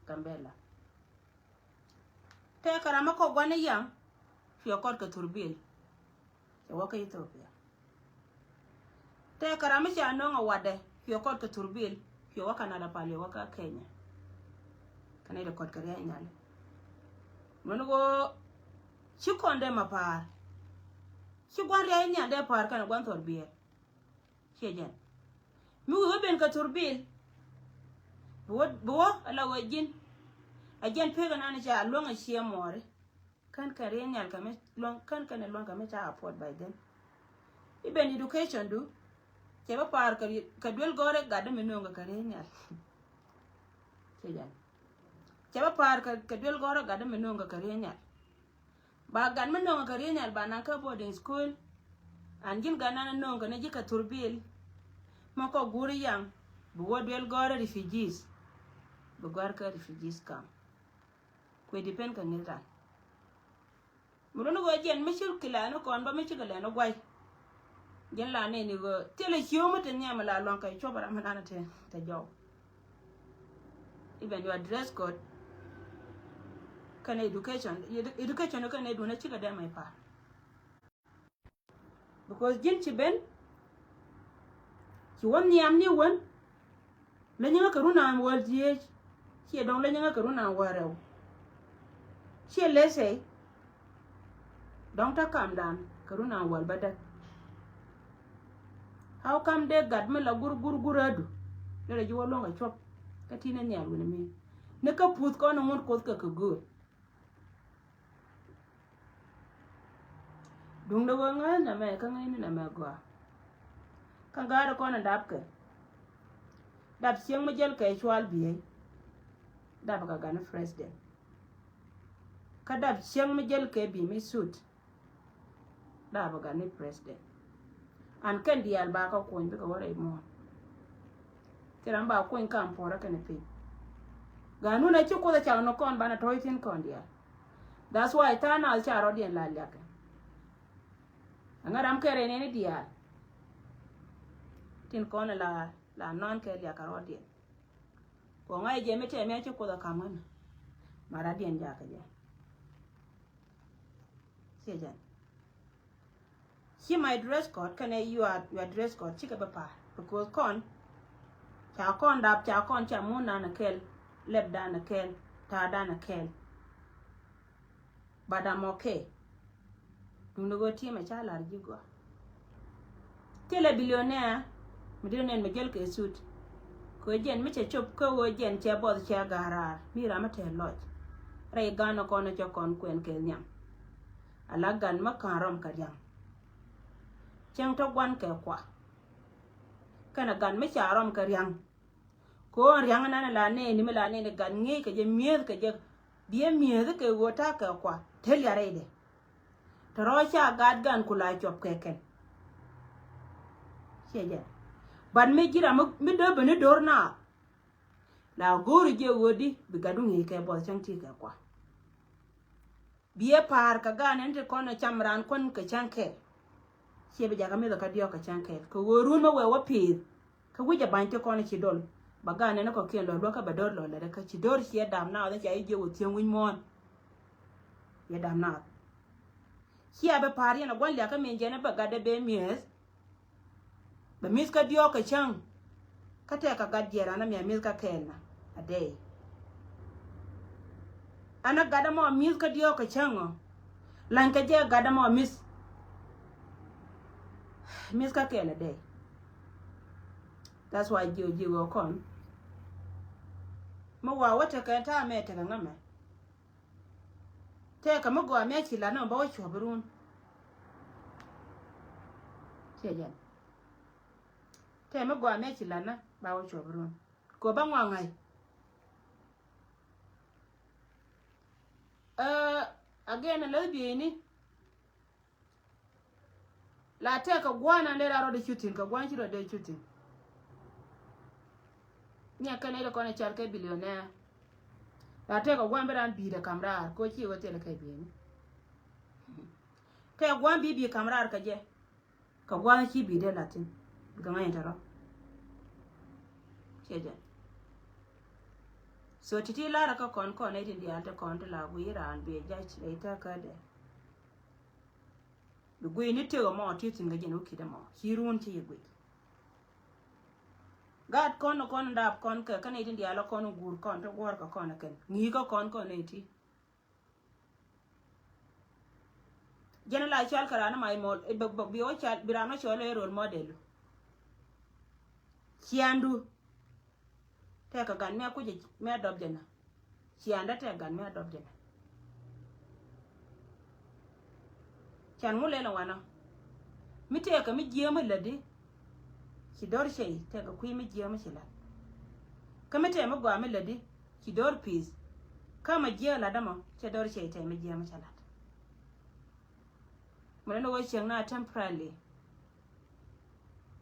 Gambela. Tɛkɛ ram mi kɔ gua̱n i̱ yam. Piɛ kɔt kɛ thurbil. Cɛ wä kä Ethiopia. Tɛkɛ ram mi ca no̱o̱ŋ a watdɛ. Piɛ kɔt kɛ thurbil. Piɛ wä Canada pal, piɛ wä kä Kenya. Kɛnɛ di kɔt kɛ ria̱c nyal. Mɛn ɣöö ci kɔn dee ma pa̱a̱r. Ci gua̱n ria̱c nyal dee pa̱a̱r kɛnɛ gua̱n thurbil. Ciɛ jɛn. Mi wi̱i̱ wä ben kɛ thurbil. Bi wä, bi wä ala wä ji̱n. A jɛn pek anan ca luäŋ a ciɛ muɔɔri. Kän kɛn ria̱c nhial kɛ mi luäŋ, kän kɛn luäŋ kɛ mi ca afford by then. Even education du. Cɛ bä pa̱a̱r kɛ, kɛ duel gɔ̱rɛ gatdä mi no̱o̱ŋ kɛ kɛ ria̱c nhial. Ciɛ jɛn. Cɛ bä pa̱a̱r kɛ, kɛ duel gɔ̱rɛ gatdä mi no̱o̱ŋ kɛ kɛ ria̱c nhial. Ba gat mi no̱o̱ŋ kɛ ria̱c nhial ba naŋ kä boarding school. An ji̱n gat nan a no̱o̱ŋ kɛ ni ji̱ kɛ thurbil. Mɔ kɔ guuri yaŋ bi wä duel gɔ̱rä refugees. Bi gɔ̱r kä refugees kam. Kuɛ depend kɛ ŋi̱th ran. Mi luni ɣöö jiɛn mi ci kilɛni kɔn bä mi ci kilɛni guay. Jiɛn la nɛni ɣöö thilɛ ciöö mi te nhiam la luaŋ kɛ cuɔp ram mi nan te te jɔw. Even your dress code kɛnɛ education, education kɛnɛ duun a cikɛ dɛm a i̱ pa̱a̱r. Because ji̱n ci ben ci wä nhiam ni wän. Leny ŋä kɛ run an wäl dhieec. Ciɛ dɔ̱ŋ leny ŋä kɛ run an wäl rɛw. Ciɛ lethɛ dɔ̱ŋ te kamdan kɛ run an wäl bädäk. How come dee gat mi la gur gur gur adu? Derɛ ji̱ wä luɔ̱ŋ kɛ cuɔp. Kä ti̱n ni nhial wi̱ni mi ni kä puth kɔn in ŋut kuoth kɛ kɛ gööl. Duŋdɛ wä ŋäth nɛmɛ kä ŋäcni nɛmɛ gɔaa. Kä gaari kɔn in dapkɛ. Dap cieŋ mi jäl kɛ cual biey. Dap kɛ gani president. Kä dap cieŋ mi jäl kɛ bi mi suit. Dap kɛ gani president. An kɛn diaal ba kä kuny bikɛ wä rɛy muɔ̱ɔ̱n. Thil ram ba kuny kam puɔrä kɛn piny. Ganun a ci kuoth a cak ni kɔn banɛ tɔy thin kɔn diaal. That's why tha̱a̱ŋ nath ca rɔ̱diɛn la liakɛ. Ɛŋa ram kɛ rɛy nɛni diaal. Tin kɔn la la nɔn kɛ liakɛ rɔ̱diɛn. Kɔ ŋa̱c jɛ mi tɛm ya ci kuoth a kam ŋän. Ma rɔ̱diɛn jakä jɛ. Ciɛ jɛn. Ci my dress code kɛnɛ your, your dress code cikɛ bä pa̱a̱r. Because kɔn ca kɔn dap, ca kɔn ca mun dan a kɛl, lɛp dan a kɛl, ta̱a̱ dan a kɛl. But I'm okay. Duŋdɛ ɣöö ti̱emɛ ca la̱r ji̱ gɔaa. Thilɛ billionaire mi dee nɛn mi jäl kɛ suit. Kɛ ɣöö jɛn mi cɛ cop kä ɣöö jɛn cɛ buɔth cɛ ga̱a̱r raar mi ram mi te lɔc. Rɛy gan kɔn cɛ kɔn kuɛn kɛ nhiam. Ala gan mi ka̱n rɔm kɛ ria̱ŋ. Cäŋ te gua̱n kɛ kua. Kɛnɛ gan mi ca rɔm kɛ ria̱ŋ. Kɛ ɣöö ria̱ŋ nan la nɛɛni mi la nɛɛni gat ŋi̱i̱c kɛ jɛ mi̱eeth kɛ jɛ. Biɛ mi̱eeth kɛ ɣöö ta̱a̱ kɛ kua te liarɛydɛ. Te rɔ̱ ca gat gan ku la cuɔp kɛ kɛn. Ciɛ jɛ. But mi ji̱ ram mi, mi dööbä ni do̱r naath. La go̱o̱ri jɛ ɣöödi bi gat du ŋi̱i̱c kɛ buɔth cäŋ ti kɛ kua. Biɛ pa̱a̱r kɛ gan ɛn ti kɔn ɛ cam raan kuän kɛ cäŋ kɛɛl. Ciɛ bi jakä mith ɛ kä diɔ̱k kɛ cäŋ kɛɛl kɛ ɣöö run mi wee wä pi̱i̱th. Kä wi̱c ɛ ba̱ny ti kɔn ci dol. Ba gan ɛn kɔ̱kiɛn lɔ luäk kä bɛ do̱r lɔ lɛt kä ci do̱r ciɛ dam naath ɛ ca i̱ jiɛ wä thiäŋ wi̱c muɔ̱ɔ̱n. Ciɛ dam naath. Ciɛ bɛ pa̱a̱r yɛn ɛ gua̱n liakä min jɛn ɛ bɛ gat ɛ bee mi̱eth. Bɛ mi̱th kä diɔ̱ɔ̱k kɛ cäŋ. Kä tɛk kɛ gat jiɛɛr an ɛ mi̱eth mi̱th kä kɛɛl na a dee. An ɛ gat ɛmɔ mi̱th kä diɔ̱ɔ̱k kɛ cäŋ ɔ. Lany kɛ jɛ gat ɛmɔ mi̱th. Mi̱th kä kɛɛl a dee. That's why jiö jiö kɔn. Mi wa wä tekɛ ta̱a̱ mɛ tekɛ ŋämɛ. Tɛɛkɛ mi gɔaa mi a ci lat ni mɛ ba wä cuɔ̱p run. Ciɛ jɛn. Tɛɛkɛ mi gɔaa mi a ci lat ni ba wä cuɔ̱p run. Kɛ ba ŋɔak ŋa̱c. Ɛ, again, a läth bieyni. La tɛk kɛ gua̱a̱n an dee raa rɔɔdɛ cu thi̱n, kɛ gua̱a̱n ci rɔɔdɛ cu thi̱n. Niɛ kɛn ɛ kɔn ɛ cal kɛ billionaire. La tɛk kɛ gua̱a̱n bi raan bi̱i̱dɛ kam raar kɛ ɣöö ci ɣöö thilɛ kɛ bieyni. Tɛk gua̱a̱n bi bi̱i̱ kam raar kɛ jɛ. Kɛ gua̱a̱n ci bi̱i̱dɛ la̱thi̱n. Bikɛ ŋa̱c in te rɔ. Ciɛ jɛ. So ti̱ti̱ la̱rä kä kɔn kɔn nɛy tin diaal te kɔn ti la guiy raan biɛ jac rɛy tääkädɛ. Bi guiy ni tëk ɛmɔ ti thi̱n kɛ jɛn wä ki̱t ɛmɔ ci ruun ci yi guiy. Gaat kɔn kɔn dap kɔn kɛ kä nɛy tin diaal kɔn guur kɔn ti guɔ̱r kɛ kɔn kɛn ŋi̱i̱kä kɔn kɔn nɛy ti. Jɛn la cɔal kɛ raan ma imɔ bi wä cɔal bi raan wä cɔal ɛ role model. Ciandu. Tɛk kɛ gan mi a kuc mi a dɔp jɛn a. Ciandä tɛk gan mi a dɔp jɛn a. Can ŋu lɛl wanɔ. Mi tɛk kɛ mi jiääm a lätdi. Ci do̱r cɛy tɛk kɛ kui̱ mi jiääm a ci la̱t. Kä mi tɛk mi gɔaa mi lätdi. Ci do̱r pi̱i̱th. Kä ma jiääk la̱t dämɔ cɛ do̱r cɛy tɛk mi jiääm a ci la̱t. Mi lɛ ni wä cieŋ na temporarily.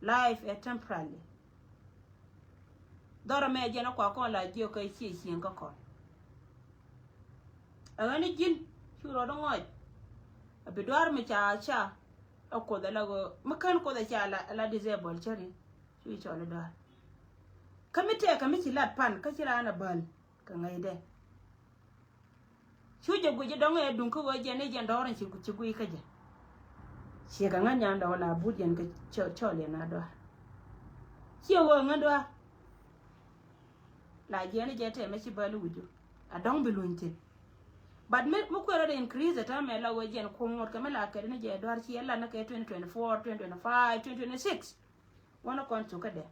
Life ɛ temporary. Dhɔrɔ mɛ jɛn a kua kɔn la jiök kä ciɛ cieŋ kä kɔn. Ɛ ɣän i̱ ji̱n cu rɔɔd ŋɔc. A bi duaar mi ca ca ɛ Kuoth ɛ la ɣöö mi kän Kuoth ɛ ca la, la disable cä ri cu cɔl i̱ duaar. Kä mi tɛɛkä mi ci lat pan kä ci raan a bäl kɛ ŋäcdɛ. Cu jɛ guic i̱ dɔ̱ŋ ɛ duŋ kä ɣöö jɛn i̱ jɛn dɔ̱ɔ̱r in ci, ci guic kä jɛ. Ciɛ kɛ ŋän nyan dɔ̱ŋ la but jɛn kɛ cɔ, cɔl yɛn a dɔ̱a̱r. Ciɛ ɣöö ŋän dɔ̱a̱r. La jiɛn i̱ jɛ tɛmɛ ci bäl i̱ wi̱cu a dɔ̱ŋ bi luny thi̱n. But mi, mi kuɛɛrɛ dee increase ɛ täämɛ la ɣöö jɛn kuɔ̱ŋ ŋot kɛ mi la kɛt ni jɛ dɔ̱a̱r ciɛ lat ni kɛ twenty twenty-four, twenty twenty-five, twenty twenty-six. Wanɛ kɔn thukä dɛ.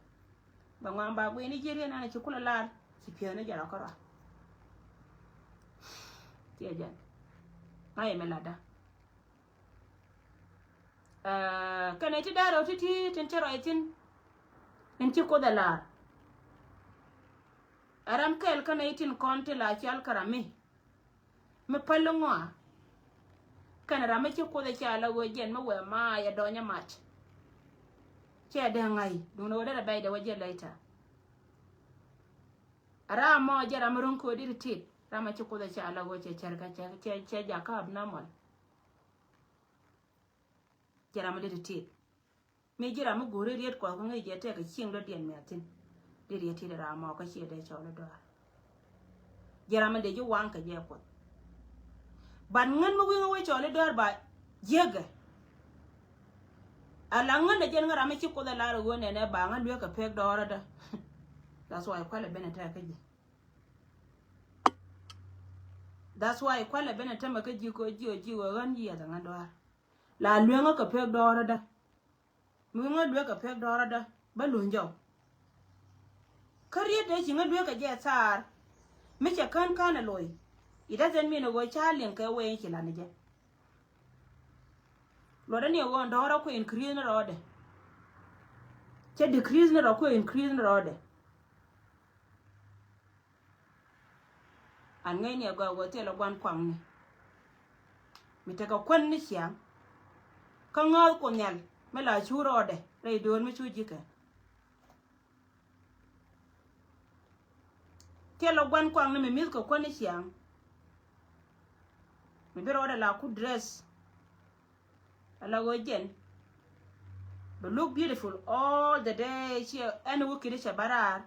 Bɛ ŋuan ba guini ji̱ riet nanɛ ci kulɛ lar ci piɛth ni jɛ rɔ kärɔa. Tiɛ jɛn ŋa̱c ɛmɛ latdä. Kɛnɛ ti da̱rɛ wä ti̱ti̱ tin cä rɔy thi̱n. In ci Kuoth ɛ lar. Ɛ ram kɛl kɛnɛ itin kɔn ti la cɔal kä ram mi. Mi päl ŋɔa. Kɛn ram mi ci Kuoth ɛ ca la ɣöö jɛn mi wee ma yɛ dɔnyɛ mac. Cɛ dee ŋa̱c duundɛ ɣöö derɛ bɛc dee wä jɛ later. Ram mɔ jɛ ram mi ro̱ŋ köödi ti tit ram mi ci Kuoth ɛ ca la ɣöö cɛ cɛr kɛ cɛ cɛ cɛ jakä abnormal. Jɛ ram mi dee ti tit. Mi ji̱ ram mi go̱o̱ri riet Kuɔth kä ŋäc jɛ tɛk kɛ cieŋ dɔ̱diɛn mi a thi̱n. Di riet tit ram mɔ kä ciɛ dee cɔl i̱ dɔ̱a̱r. Ji̱ ram mi dee ji̱ waŋ kɛ jɛ Kuɔth. But ŋän mi wi̱ŋ a wee cɔl i̱ dɔ̱a̱r ba jiäkɛ. A la ŋän dee jɛn ŋä ram mi ci Kuoth a lar a ɣöö nɛnɛ ba ŋä lueek kɛ pek dɔ̱ɔ̱rädä. That's why kualɛ ben a tɛk kä ji̱. That's why kualɛ ben a tämɛ kä ji̱ kɛ ji̱ ɔ ji̱ ɔ ɣän yiɛth a ŋä dɔ̱a̱r. La lueŋä kɛ pek dɔɔrädä. Mi wi̱ŋä lueek kɛ pek dɔɔrädä bä luny jɔw. Kä riet dee ci ŋä lueek kɛ jɛ thaar. Mi cɛ kän kän ɛ loc. It doesn't mean ɛ ɣöö ca liŋ kɛ wee ci lan ɛ jɛ. Luɔtdä ni ɛ ɣöö dɔɔrä kuɛ increase ni rɔɔdɛ. Cɛ decrease ni rɔ kuɛ increase ni rɔɔdɛ. An ŋäcni agɔaa wä thilɛ gua̱n kuaŋni. Mi tekɛ kuän ni ciaŋ. Kä ŋääth Kuoth Nhial mi la cu rɔɔdɛ rɛy döör mi cu ji̱kɛ. Thilɛ gua̱n kuaŋni mi mi̱th kɛ kuän ni ciaŋ. Mi bi rɔɔdɛ la ku dress. Ala ɣöö jɛn bɛ look beautiful all the day. Ciɛ ɛn wä kiri cɛ bä raar.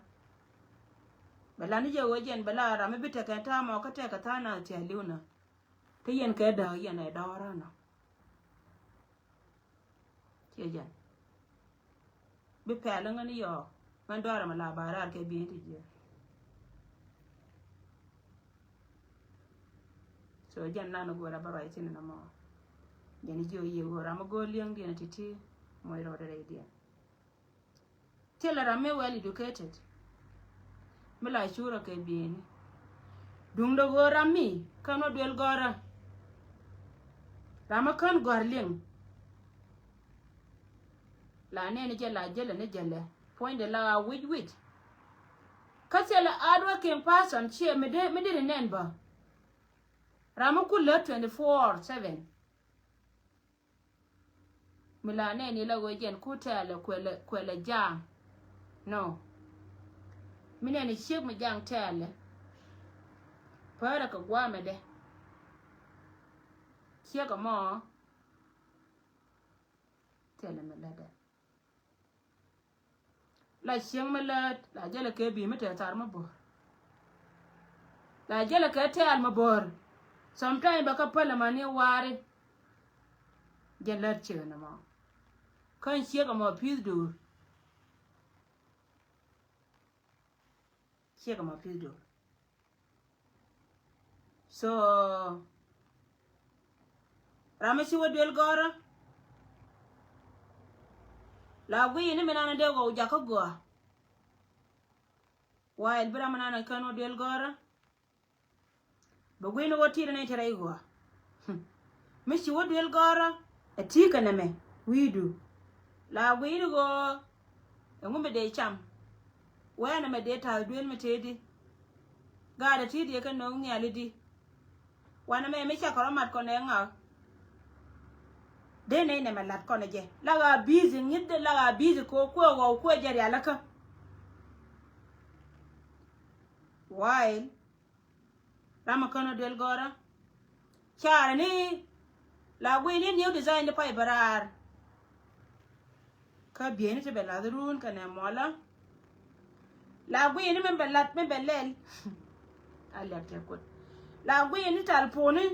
Bɛ lan jɛ ɣöö jɛn bɛ la ram mi bi tekɛ ta̱a̱ mɔ kä tekɛ tha̱a̱ŋ na thia̱a̱ li̱w na. Te yɛn kɛ dääk yɛn ɛ dɔɔrä nɔ. Ciɛ jɛn. Bi pɛl ŋän yɔɔ ŋän dɔɔrä mɛ la ba raar kɛ bi̱i̱n ti jiɛ. So jɛn nan go̱o̱r a bä ruac thi̱n nɔmɔ. Jɛn jiɔ yiëë go̱o̱r a mɛ go̱o̱r li̱eŋ diɛn ti̱ti̱ mɔc rɔɔdɛ rɛy diɛn. Thilɛ ram mi well educated. Mi la curä kɛ bieni. Duŋdɛ ɣöö ram mi kän wä duel gɔ̱rä. Ram mi kän gɔ̱r liŋ. La nɛni jɛ la jälɛ ni jälɛ. Puɔ̱nydɛ la wi̱c wi̱c. Kä thilɛ hard working person ciɛ mi dee mi dee ri nɛn bä. Ram mi ku lät twenty four seven. Mi la nɛni la ɣöö jɛn ku tɛɛlɛ kuɛlɛ kuɛlɛ ja̱a̱ŋ. No. Mi nɛni ciek mi ja̱a̱ŋ tɛɛlɛ. Pärɛ kɛ guamɛ dɛ. Ciek ɛmɔ. Tɛɛlɛ mi lätdɛ. La cieŋ mi lät la jälɛ kɛ bi̱i̱ mi te thar mi bo̱r. La jälɛ kɛ tɛɛl mi bo̱r. Sometime bɛ kä päl ɛmani waari. Jɛ lät ciek ɛn ɛmɔ. Kä ɛn ciek ɛmɔ pi̱th duur. Ciek ɛmɔ pi̱th duur. So ram mi ci wä duel gɔrä. La guiy ni mi nan dee gɔw jakä gɔa. Waɛl bi ram mi nan kän wä duel gɔrä. Bɛ guiy ni wä tit ni ti rɛy gɔa. Mi ci wä duel gɔrä. Ɛ ti kɛ nɛmɛ wi̱i̱du. La guiy ni gɔɔ. Ɛŋu mi dee cam. Wɛɛnɛ mɛ dee ta̱a̱ duel mi tëëdi. Gaatdɛ ti diɛ kɛ no̱o̱ŋ nhiali di. Wanɛ mɛ mi cakɔ rɔ mat kɔn ɛ ŋak. Dee nɛy nɛmɛ lat kɔn jɛ la ɣaa busy ŋi̱th la ɣaa busy kɛ kuɛ ɣɔw kuɛ jɛ rialikä. While ramɛ kän ɔ duel gɔrä. Carɛ ni la guiy ni new design di pay bɛ raar. Kä bieyni ti bɛ lath run kɛnɛ muɔlä. La guiy ni min bɛ lath min bɛ lɛl. A liak tɛ kut. La guiy ni tal poni.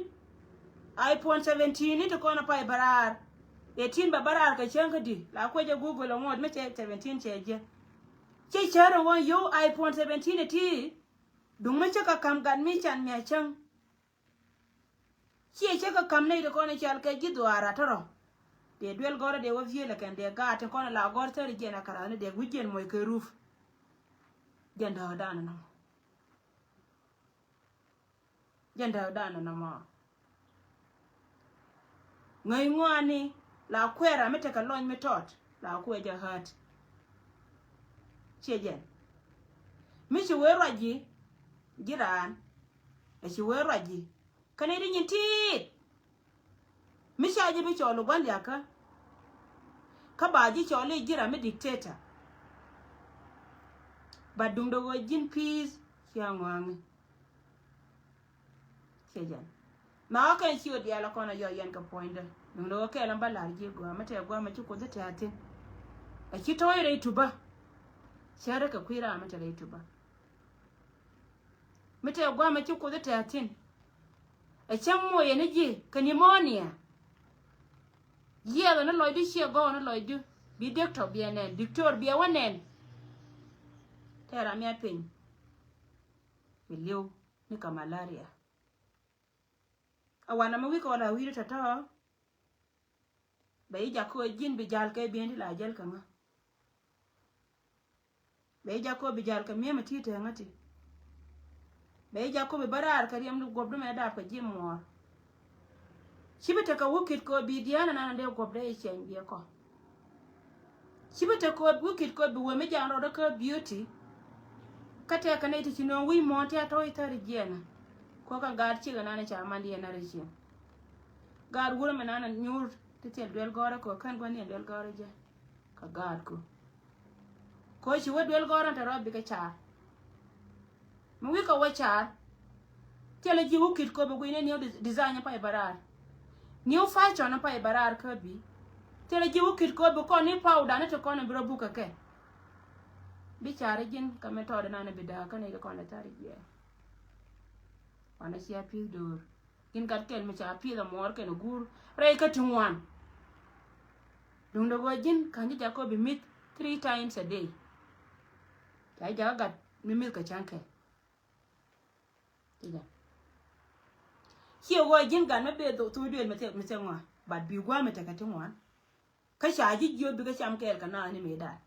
iPhone seventeen ni ti kɔn a pay bɛ raar. Eighteen bɛ bɛ raar kɛ cäŋ kä di la kuɛ jɛ Google ŋuɔt mi cɛ seventeen cɛ jɛ. Ci cär in ɣɔn yow iPhone seventeen iti. Duŋ mi cä kɛ ka̱m gat mi can mi a cäŋ. Ciɛ cä kɛ ka̱m nɛy ti kɔn i̱ cal kɛ ji̱ dhuaar a tɔrɔ. Dee duel gɔrä dee wä viëël ɛ kɛn dee gaat tin kɔn la gɔr thäri jiɛn a karathni dee wi̱c jiɛn muɔc kɛ ruf. Jɛn dääk dan nɔmɔ. Jɛn dääk dan nɔmɔ. Ŋäc ŋuani la kuɛɛra mi tekɛ lɔny mi tɔt la kuɛ jɛ häät. Ciɛ jɛn mi ci wee ruac ji̱ ji̱ raan. Ɛ ci wee ruac ji̱ kä nɛy ti nyin tiit. Mi ca ji̱ bi cɔɔl ɛ gua̱n liakä. Kä ba ji̱ cɔɔl i̱ ji̱ ram mi dictator. Ba duŋdɛ ɣöö ji̱n peace cia ŋɔaŋi. Ciɛ jɛn. Ma ɣä kɛn ci ɣä diaal ɛ kɔn ɛ yɔ yɛn kɛ puɔ̱nydä. Duŋdɛ ɣä kɛɛl ɛn ba la̱r ji̱ gua̱a̱mä tɛ gua̱a̱mä ci Kuoth i̱ tɛ̈thin. Ɛ ci tɔ̱ɔ̱c rɛy tupä. Cärä kɛ kui̱ raam mi te rɛy tupä. Mi tɛ gua̱a̱mä ci Kuoth i̱ tɛ̈thin. Ɛ cäŋ moc ɛn i̱ ji̱ kɛ pneumonia. Yiɛɛth ɛn i̱ lɔcdu ciɛ gɔw ɛn i̱ lɔcdu bi dictor biɛ nɛn dictor biɛ wä nɛn. Tɛɛr amiat piny. Bi li̱w ni kɛ malaria. A wanɛ mi wi̱i̱ kɛ wala wi̱i̱ tɔ̱tɔ̱. Bɛ ji̱ jak kä ji̱n bi jal kɛ bi̱i̱n ti la jäl kɛ ŋä. Bɛ ji̱ jak kä bi jal kɛ mi̱em a ti tɛŋä ti. Bɛ ji̱ jak kä bi bä raar kɛ riɛm ni guɔ̱p dumɛ dap kɛ ji̱ muɔɔr. Ci bi tekɛ wä kit kɛ bi dia̱a̱n anan dee guɔ̱p dee i̱ cɛny biɛ kɔ. Ci bi tekɛ wä kit kɛ bi wä mi ja̱a̱n rɔɔdä kä beauty. Kä tɛkɛ nɛy ti ci nööŋ wi̱i̱ muɔ̱ɔ̱n ti a tɔ̱ i̱ thäri jiɛɛnä. Kuɔ̱kä gaat cikɛ nan i̱ ca man diɛn a ri cieŋ. Gaat wurä mi nan a nyuur ti thil duel gɔ̱rä kɛ kän gua̱n diɛn duel gɔ̱rä jɛ. Kä gaatku. Kɛ ɣöö ci wä duel gɔ̱rä te rɔ bikɛ ca̱a̱r. Mi wi̱i̱ kɛ wä ca̱a̱r. Thilɛ ji̱ wä kit kɔ bi gui̱n ni new dis- design pay bä raar. New fashion pay bä raar kä bi. Thilɛ ji̱ wä kit kɔ bi kɔn ni powder ni ti kɔn bi rɔ buk kɛ kɛ. Bi ca̱a̱r ji̱n kɛ mi tɔɔdɛ nan bi da̱a̱k kä ni kɛ kɔn ɛ thar jiɛ. Wanɛ cia pi̱th do̱o̱r. Gin gat kɛl mi ca pi̱th a muɔɔr kɛn a guur rɛy kä ti ŋuan. Duundɛ ɣöö ji̱n ka̱n ji̱ jakä bi mi̱th three times a day. Ca ji̱ jakä gat mi mi̱th kɛ ca̱ŋ kɛl. Ciɛ ɣöö ji̱n gat mi bee thok thok duël mi thil mi thil ŋuan. But bi gua̱a̱m mi tekɛ ti ŋuan. Kä ca ji̱ jiöt bikɛ cam kɛɛl kɛ naath ni mëëdan.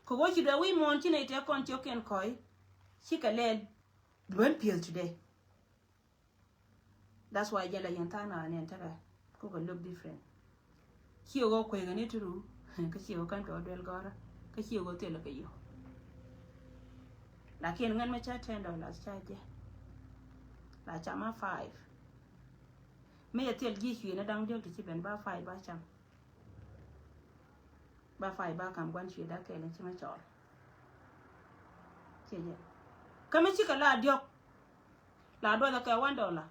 Kɛ ɣöö ci duɛ wi̱i̱ muɔ̱ɔ̱n ci nɛy tɛk kɔn ciökiɛn kɔ̱c. Cikɛ lɛl duän pi̱eth today. That's why jɛ la yɛn tha̱a̱ŋ naath ni ɛn tekɛ. Kukɛ look different. Ciɛ ɣöö kueekɛ ni ti ru. Kä ciɛ ɣöö kän kɛ ɣöö duel gɔ̱rä. Kä ciɛ ɣöö thilɛ kɛ yio̱w. Lakin ŋän mi ca ten dollars ca jɛ. La cam a five. Mi yɛ thil ji̱ cuɛ ni da̱ŋ diɔ̱k ti ci ben ba five ba cam. Ba pay ba kam gua̱n cuɛ dak kɛɛl in ci ŋä cɔɔl. Ciɛ jɛ. Kä mi cikɛ la diɔ̱k. La duɔth kɛ one dollar.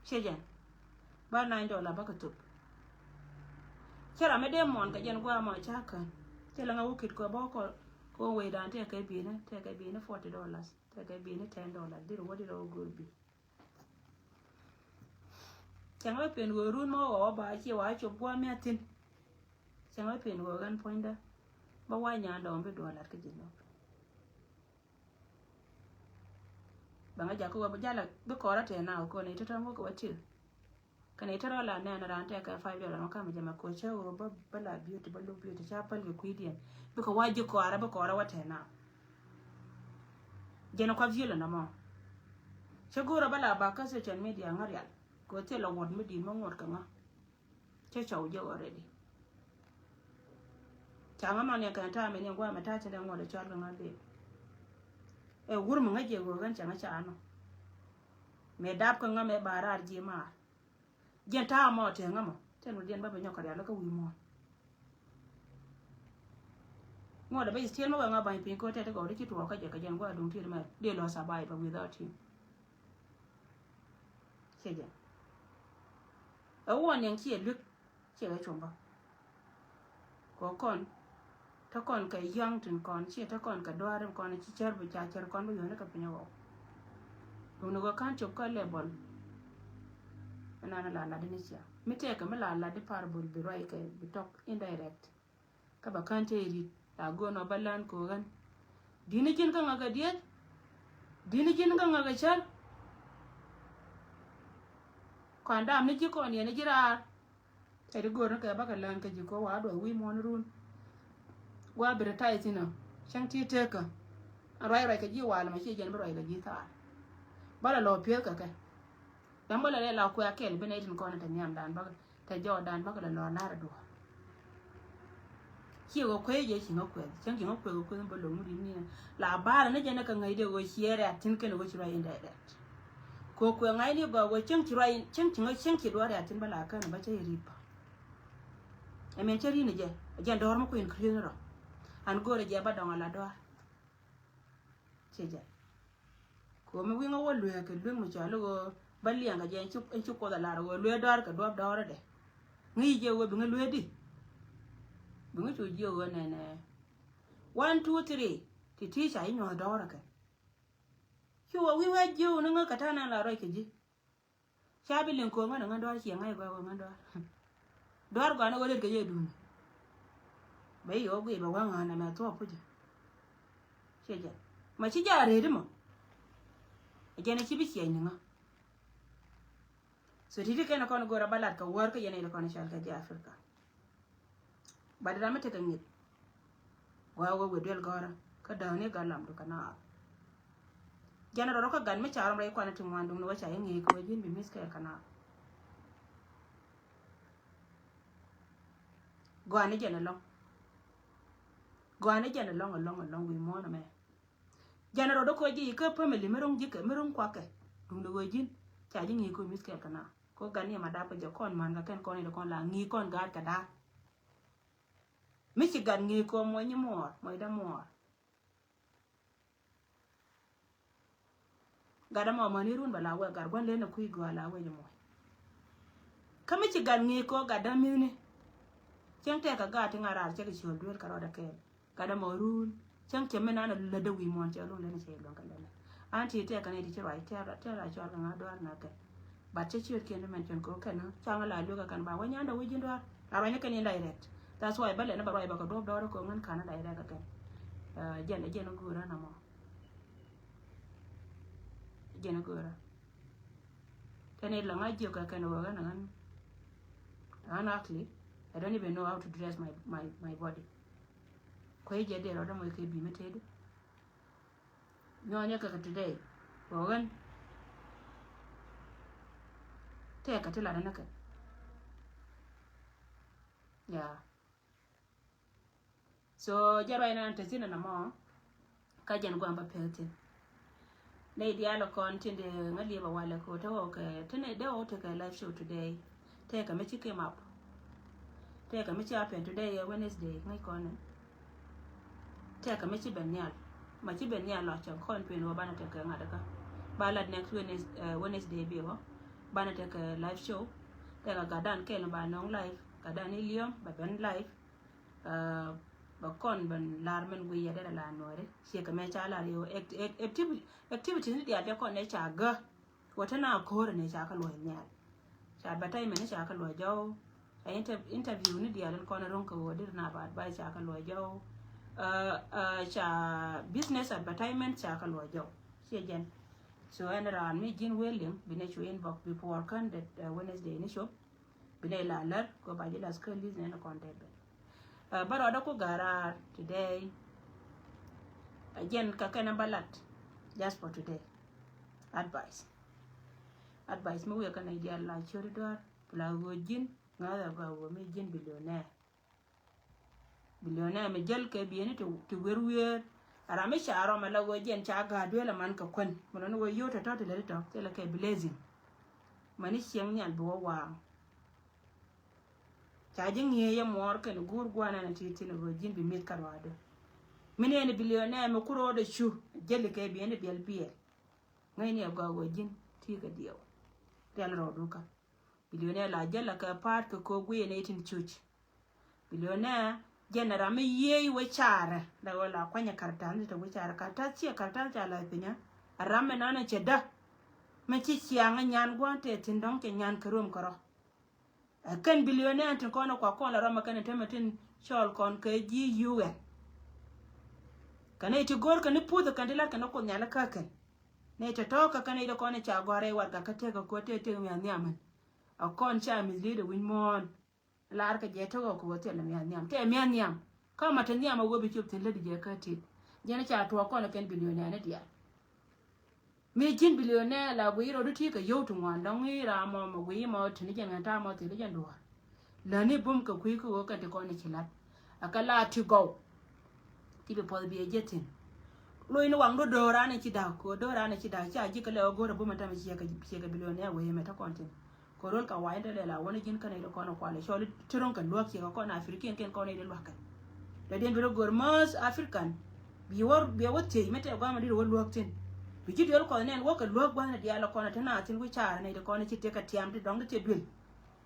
Ciɛ jɛ. Ba nine dollar ba kɛ thop. Cɛ ram mi dee muɔn kɛ jɛn gua̱a̱ mɔ ca kän. Cɛ la ŋa wä kit kɔ bä kɔ kɔ wecdan tɛkɛ bi̱i̱ni tɛkɛ bi̱i̱ni forty dollars. Tɛkɛ bi̱i̱ni ten dollars. Dir wä dir wä go̱o̱r bi̱i̱. Cäŋ bä pen ɣöö run mɔ ɣɔw a ba ciɛ wa cop gua̱a̱ mi a thi̱n. Cäŋ bä pen ɣöö ɣän puɔ̱nydä bä wa nyan dɔɔŋ bi duɔl lat kä ji̱ nhɔk. Bä ŋa jakä ɣöö bi jalɛ bi kɔrä tɛɛ na ɣöö kɔn i̱ tɔ̱tɔ̱ ŋuɔ̱k kɛ wä ti̱. Kɛn i̱ tɔ̱tɔ̱ la nɛn raan tɛɛ kɛ five dollar mɔ kamɛ jɛ mɛ ko̱ cä ɣöö bä bä la beauty bä look beauty ca päl kɛ kui̱diɛn bikɛ wa ji̱ kɔrä bi kɔrä wä tɛɛ na. Jɛn kua violent nɔmɔ. Cä go̱o̱rä bä la bak kä social media ŋä rial kɛ thil la ŋuɔ̱t mi di̱i̱t mi ŋuɔ̱t kɛ ŋä. Cä cɔw jɛ already. Ca ŋä man yɛ kɛn ta̱a̱ mi ni gua̱a̱ mi ta̱a̱ cä dee ŋuɔ̱t ɛ cɔal kɛ ŋä dee. Ɛ wur mi ŋä jɛ ɣöö ɣän cɛ ŋä ca nɔ. Mëë dap kä ŋä mëë ba raar ji̱ maar. Jɛn ta̱a̱ mɔ tɛŋä mɔ tɛn wä diɛn ba bɛ nyɔk kɛ rial kä wi̱i̱ muɔ̱ɔ̱n. Ŋuɔ̱t a bɛ still mɛ wee ŋa ba̱ny piny ko̱ tɛt gɔw ti ci tuɔɔk kä jɛ kɛ jɛn gua̱a̱ duŋ tiet mɛ diɛ lɔ survive without him. Ciɛ jɛn ɛ wuɔ niɛŋ ciɛ luek. Ciɛ kɛ cumbä kɔ kɔn. Te kɔn kɛ young tin kɔn ciɛ te kɔn kɛ duaar in kɔn ci cär bi ca cär kɔn bi yɔni kɛ piny ɣɔw. Duŋni kɔ ka̱n cop kä level. Ɛnan la lat ni cia mi tɛkɛ mi la lat di parable bi ruac kɛ bi tɔk indirect. Kä ba ka̱n te irit la go̱o̱n ɔ ba län kɔ ɣän. Dini ji̱n kä ŋa̱ kɛ dieth. Dini ji̱n kä ŋa̱ kɛ cär. Kɔn dam ni ji̱ kɔn yɛn ni ji̱ raar. Tɛt i̱ go̱o̱r ni kɛ bakɛ lään kɛ ji̱ ko̱ wa duɔth wi̱i̱ muɔ̱ɔ̱n run. Gua bi ri tay thi̱n ɔ cäŋ ti tekä. Ruac ruac kɛ ji̱ wal mɛ ci jɛn bi ruac kɛ ji̱ thaar. Ba la lɔ pieth kɛ kɛ. Dam bä la lɛ la kuɛ akɛl bi nɛy tin kɔn tɛ nhiamdan bakɛ tɛ jɔɔdan bakɛ la lɔ nar a duɔ̱ɔ̱r. Ciɛ ɣöö kuec jɛ ci ŋä kueth cäŋ ci ŋä kueth kɛ kueth bä lo̱ŋ mut in niɛ la baarä ni jɛ ni kɛ ŋäc dee ɣöö ciɛ rɛ̈t tin kɛn ɣöö ci ruac in dee rɛ̈t. Kɛ ɣöö kueth ŋa̱cni gɔaa ɣöö cäŋ ci ruac in cäŋ ci ŋä cäŋ ci duɔ̱ɔ̱r rɛ̈t tin bä la kän bä cä yɛ ri̱p. Ɛmɛn cä ri̱n jɛ jɛn dɔ̱ɔ̱r mi kui̱n kiri̱n rɔ. An go̱o̱rɛ jɛ bä dɔ̱ŋ a la dɔ̱ɔ̱r. Ciɛ jɛ. Komi wi̱ŋ a wä lueek kɛ lueŋ mi cɔal i̱ ɣöö bä liɛŋ kɛ jɛ ɛn ci kuoth a lar ɣöö lueek dɔ̱ɔ̱r kɛ duɔ̱p dɔ̱ɔ̱r idɛ. Ŋi̱i̱c jɛ ɣöö bi ŋä lueek di. Bi ŋä cu jiɛ ɣöö nɛnɛ. One, two, three. Ti ti ca i̱ nyuɔ̱th dɔ̱ɔ̱r kɛ. Cu wä wi̱i̱ wä jiu ni ŋä kɛ ta̱a̱ nan la ruac kɛ ji̱. Ca bi liŋ ko̱o̱ŋ ŋän ŋän dɔ̱ɔ̱r ciɛ ŋa̱c gɔaa wä ŋän dɔ̱ɔ̱r. Dɔ̱ɔ̱r gɔaa ni wä lät kɛ jɛ duun. Bɛ i̱ wä guiy bɛ wä ŋa̱n ɛmɛ thuɔ̱ɔ̱p pucä. Ciɛ jɛ ma ci jɛ a rëëdi mɔ. Ɛ jɛn ɛ ci bi ciɛny ni ŋä. So ti̱ti̱ kɛn kɔn go̱o̱r a ba lat kɛ wäär kä yɛn ɛ kɔn cal kɛ jɛ Africa. Bat ram mi tekɛ ŋi̱t. Gɔaa wee wee duel gɔ̱rä kä dääni gat lamdu kɛ naath. Jɛn rɔrɔ kä gat mi ca rɔm rɛy kuan ti ŋuan duŋni wä ca iŋi̱i̱c kɛ wee ji̱n bi mi̱th kɛɛl kɛ naath. Gɔaa ni jɛn ɛlɔ̱ŋ. Gɔaa ni jɛn ɛlɔ̱ŋ ɛlɔ̱ŋ ɛlɔ̱ŋ wi̱i̱ muɔ̱ɔ̱n ɛmɛ. Jɛn rɔɔdɛ kɔ ji̱ ikä family mi ro̱ŋ ji̱ kɛ mi ro̱ŋ kuakɛ. Duŋdɛ ɣöö ji̱n ca ji̱ ŋi̱i̱c kɔ mi̱th kɛɛl kɛ na kɔ gan ni ma dap kɛ jɛ kɔn man kɛ kɛn kɔn idɛ kɔn la ŋi̱i̱c kɔn gaat kɛ da̱a̱r. Mi ci gat ŋi̱i̱c kɔ muɔ̱ny i̱ muɔɔr muɔ̱cdä muɔɔr. Gat ɛmɔ mani run bɛ la wek gat gua̱n len ɛ kui̱ gɔaa la wec ɛmɔ. Kä mi ci gat ŋi̱i̱c kɔ gat dämi̱thni. Cäŋ tɛk kɛ gaat ti ŋa̱ raar cɛ kɛ ciöl duel kɛ rɔɔdɛ kɛɛl. Gat ɛmɔ run cäŋ cɛ mi nan ɛ lätdä wi̱i̱ muɔ̱ɔ̱n cɛ luŋ len cɛ luŋ kɛ lɛlɛ. An ti tɛk kɛ ni ti ci ruac tɛr tɛr a cɔal kɛ ŋa̱ duaar ŋa̱ kɛ. But cɛ ciöt kiɛn ti mɛn cɛn kɛ kɛn ca ŋa̱ la luek kɛ kɛn ba wä nyandɛ wä ji̱n duaar. A ruac ni kɛn in direct. That's why bä lɛn ni bä ruac bä kɛ duɔ̱p dɔɔr kɛ ŋän ka̱n direct kɛ kɛn. Jɛn jɛn go̱o̱rä na mɔ. Jɛn go̱o̱rä. Kɛn ila ŋa̱ jiök kɛ kɛn wä ɣän ɣän. Ɣän actually I don't even know how to dress my, my, my body. Kuɛ jɛ dee rɔɔdä mɔ kɛ bi mi tëëdu. Nyɔnyɛ kɛ kɛ today wä ɣän. Tɛɛ kɛ ti lat ni kɛ. Yeah. So jɛ ruac nan te thi̱n ɛn ɛmɔ. Ka jɛn guam bä pek thi̱n. Nɛy diaal kɔn tin de ŋä liep a walɛ ko te wä kɛ te nɛy de wä tekɛ live show today. Tekɛ mi ci came up. Tekɛ mi ci happen today ɛ Wednesday ŋäc kɔn ni. Tekɛ mi ci ben nhial. Ma ci ben nhial lɔ cɛ kɔn pin wä banɛ tekɛ ŋa̱t kä. Ba lat next Wednesday, Wednesday bi wä. Banɛ tekɛ live show. Tekɛ gatdan kɛl ba nɔŋ live. Gatdan ni liom ba ben live. Bɛ kɔn ben lar mɛn guiyɛ dɛrɛ la nuɔri ciɛ kɛ mɛ ca lar yɛ activities ni dial jɛ kɔn nɛ ca gä. Wä te na ko̱r ni ca kɛ luɔc nhial. Ca advertisement ni ca kɛ luɔc jɔw. Ca interview ni dial in kɔn ro̱ŋ kɛ wä dir na ba advice ca kɛ luɔc jɔw. Ca business advertisement ca kɛ luɔc jɔw. Ciɛ jɛn. So ɛn raan mi ji̱n willing bi nɛ cu inbox before kän det Wednesday ni cop. Bi nɛ la lär kɛ ba ji̱ las kä list nɛ ni kɔn det ben. Bä rɔɔdä ku ga̱raar today. Jɛn kɛ kɛn ba lat just for today. Advice. Advice mi wiɛ kɛn a dial la ciöt duar la ɣöö ji̱n ŋa̱th a gɔaa ɣöö mi ji̱n billionaire. Billionaire mi jäl kɛ bieni ti wer wer. A ram mi ca rɔm a la ɣöö jɛn ca ga̱a̱ duel a man kɛ kuän mi lɔni ɣöö yio̱w tɔ̱tɔ̱ ti lät tɔ̱ thilɛ kɛ blessing. Mani cieŋ nhial bi wä waaŋ. Ca ji̱ ŋi̱eec yɛ muɔɔr kɛn guur gua̱a̱r ɛn ti thi̱n ɣöö ji̱n bi mi̱th kä ruaadu. Mi ni ɛn billionaire mi kur ɣöö dee cu jäli kɛ bi ɛn biɛl biɛl. Ŋäcni ɛ gɔaa ɣöö ji̱n ti kɛ diɛw. Rial rɔɔdu kä billionaire la jäl kɛ pa̱a̱t kɛ ko̱o̱k guiy ɛn ɛ tin cuc. Billionaire jɛn ɛ ram mi yiëë i̱ wä caarɛ la ɣöö la kuanyɛ karatath ni te wä caarɛ. Karatath ciɛ karatath ca la pinyä. Ɛ ram mi nanɛ cɛ dä mi ci ciaŋ ɛ nyan gua̱a̱n tɛ thi̱n dɔ̱ŋ cɛ nyan kɛ ruɔm kɛ rɔ. Ɛ kɛn billionaire tin kɔn ɛ kua kɔn la rɔm ɛ kɛn ɛ tämɛ tin cɔɔl kɔn kɛ ji̱ U N. Kɛ nɛy ti go̱r kɛn i̱ puth ɛ kɛn ti lat kɛn i̱ Kuoth Nhial ikä kɛn. Nɛy tɔ̱tɔ̱ kɛ kɛn i̱ ti kɔn ɛ ca gɔ̱r ɛ warɛgak kä tëk ɛ ko̱ tëk tëk mia̱th nhiam ɛn. Ɛ kɔn ca mislead ɛ wi̱ny muɔ̱ɔ̱n. Lar kɛ jɛ tɔ̱ kɛ ko̱ thil mia̱th nhiam tëë mia̱th nhiam. Kä ma te nhiam ɛ wee bi cop thi̱n lätdi jɛ kä tit. Jɛn ca tuɔɔk kɔn ɛ kɛn billionaire ni diaal. Mi ji̱n billionaire la guiy rɔɔdu ti kɛ yio̱w ti ŋuan dɔ̱ŋ i̱ ram mɔ mɔ guiy mɔ tini jɛn ŋɛn ta̱a̱ mɔ thil jɛn duɔ̱ɔ̱r. Läni bum kɛ kui̱ kä ɣöö kɛn ti kɔn i̱ ci la̱t. A kɛ la ti gɔw. Ti bi puɔth bi ɛ ji̱ thi̱n. Loc ni waŋ do̱ do̱ran i̱ ci da̱k ko̱ do̱ran i̱ ci da̱k ca ji̱ kɛ lɛ ɣöö go̱r a bum a tämɛ ciɛ kɛ ciɛ kɛ billionaire wee mɛ te kɔn thi̱n. Kɛ rol ka wa̱i̱ in te lɛl a wä ni ji̱n kä nɛy ti kɔn ɛ kual ɛ cɔl ti ro̱ŋ kɛ luäk ciɛ kɛ kɔn African kɛn kɔn nɛy ti lua̱k kɛ. Dɔ̱diɛn bi rɔ go̱r mäth African bi wä bi wä thiec mi tɛk gua̱a̱th ma di̱t wä luäk thi̱n. Bi ji̱ duel kɔn nɛn wä kɛ luäk gua̱a̱th ni diaal kɔn ɛ te na thi̱n wi̱c caar nɛy ti kɔn ɛ ci tëk kɛ tiam ti dɔ̱ŋ ti thiec duel.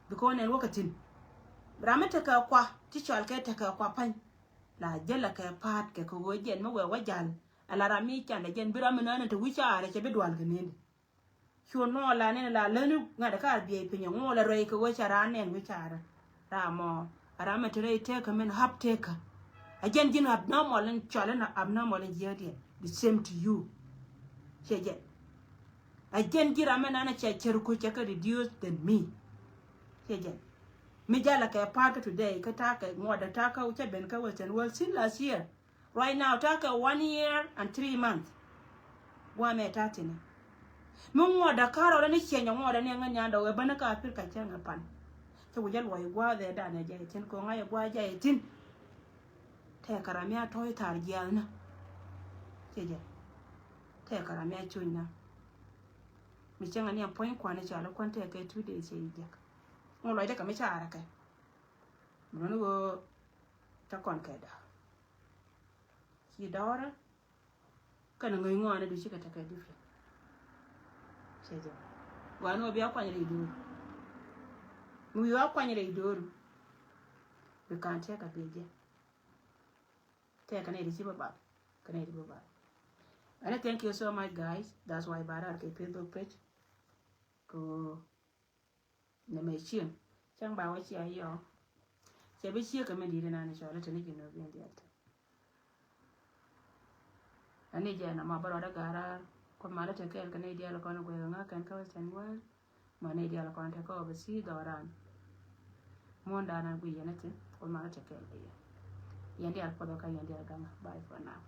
Bi kɔn nɛn wä kɛ thi̱n. Ram mi tekɛ kua ti cɔal kɛ tekɛ kua pa̱ny. La jäl kɛ pa̱a̱t kɛ kɛ ɣöö jɛn mi wee wä ja̱l. Ala ram mi candɛ jɛn bi ram mi nään te wi̱c caar ɛ cɛ bi dual kɛ nindi. Cu nuɔɔl la nɛn la läni ŋa̱t ɛ kaar biɛy piny ɛ ŋuɔl ɛ rɛy kɛ wee ca raan nɛn wee ca raan. Ram mɔ a ram mɛ te rɛy tekä mɛn hap tekä. A jɛn ji̱n abnormal in cɔal in abnormal in jiääkdiɛn. The same to you. Ciɛ jɛn. A jɛn ji̱ ram mɛ nan a cɛ cär kuc cɛ kɛ reduce than me. Ciɛ jɛn. Mi jalɛ kɛ pa̱a̱t kä today kä ta̱a̱ kɛ ŋuɔt ɛ ta̱a̱ kä cɛ ben kä Western world since last year. Right now ta̱a̱ kɛ one year and three months. Guamɛ ta̱a̱ thi̱n. Mi ŋuɔt da̱k ka̱r rɔɔdɛ ni ciɛny ɛ ŋuɔt ɛ ni ɛŋä nyandɛ wee bäni kä Africa cäŋ ɛ pan. Cɛ wi̱c ɛ luɔc gua̱a̱th ɛ danɛ jay thi̱n kɛ ŋa̱c ɛ gua̱a̱th jay thi̱n. Tɛɛkɛ ram mi a tɔ̱ɔ̱c thaar jiaath ni. Ciɛ jɛ. Tɛɛkɛ ram mi a cuny ni. Mi cäŋ ɛ ni ɛ puɔ̱ny kuan ɛ cɔal ɛ kuan tɛɛkɛ two days cɛ ji̱ jiäk. Ŋuɔt luɔcdɛ kɛ mi caarɛ kɛ. Mi luɔ̱ni ɣöö te kɔn kɛ da̱a̱. Ci dɔɔrä kɛnɛ ŋäc ŋɔaani du cikɛ tekɛ different. Cɛ jɛ gua̱a̱ni wä bi a kuany rɛy do̱o̱r. Mi wi̱i̱ wä a kuany rɛy do̱o̱r. Bi ka̱n tɛk a bi jɛ. Tɛk kɛ nɛy ti ci bä bap kɛ nɛy ti bä bap. And I thank you so much guys. That's why ba rar kɛ Facebook page. Ko Nɛ mɛ cieŋ cäŋ ba wä cia yɔ. Cɛ bi ciek kɛ mi di̱i̱t inan cɔl i̱ te ni ji̱ nööp in diaal te. Ani jɛ na ma bä rɔɔdɛ ga̱raar kuɔth malä te kɛɛl kɛ ni diaal kɔn guɛk ŋa̱ kɛn kä Western world. Ma ni diaal kɔn te kä overseas dhɔran. Muɔ̱n da̱a̱n an guiy yɛn i̱ thi̱n kuɔth malä te kɛɛl kɛ yɛn. Yɛn diaal kuɔth kä yɛn diaal gaŋ. Bye for now.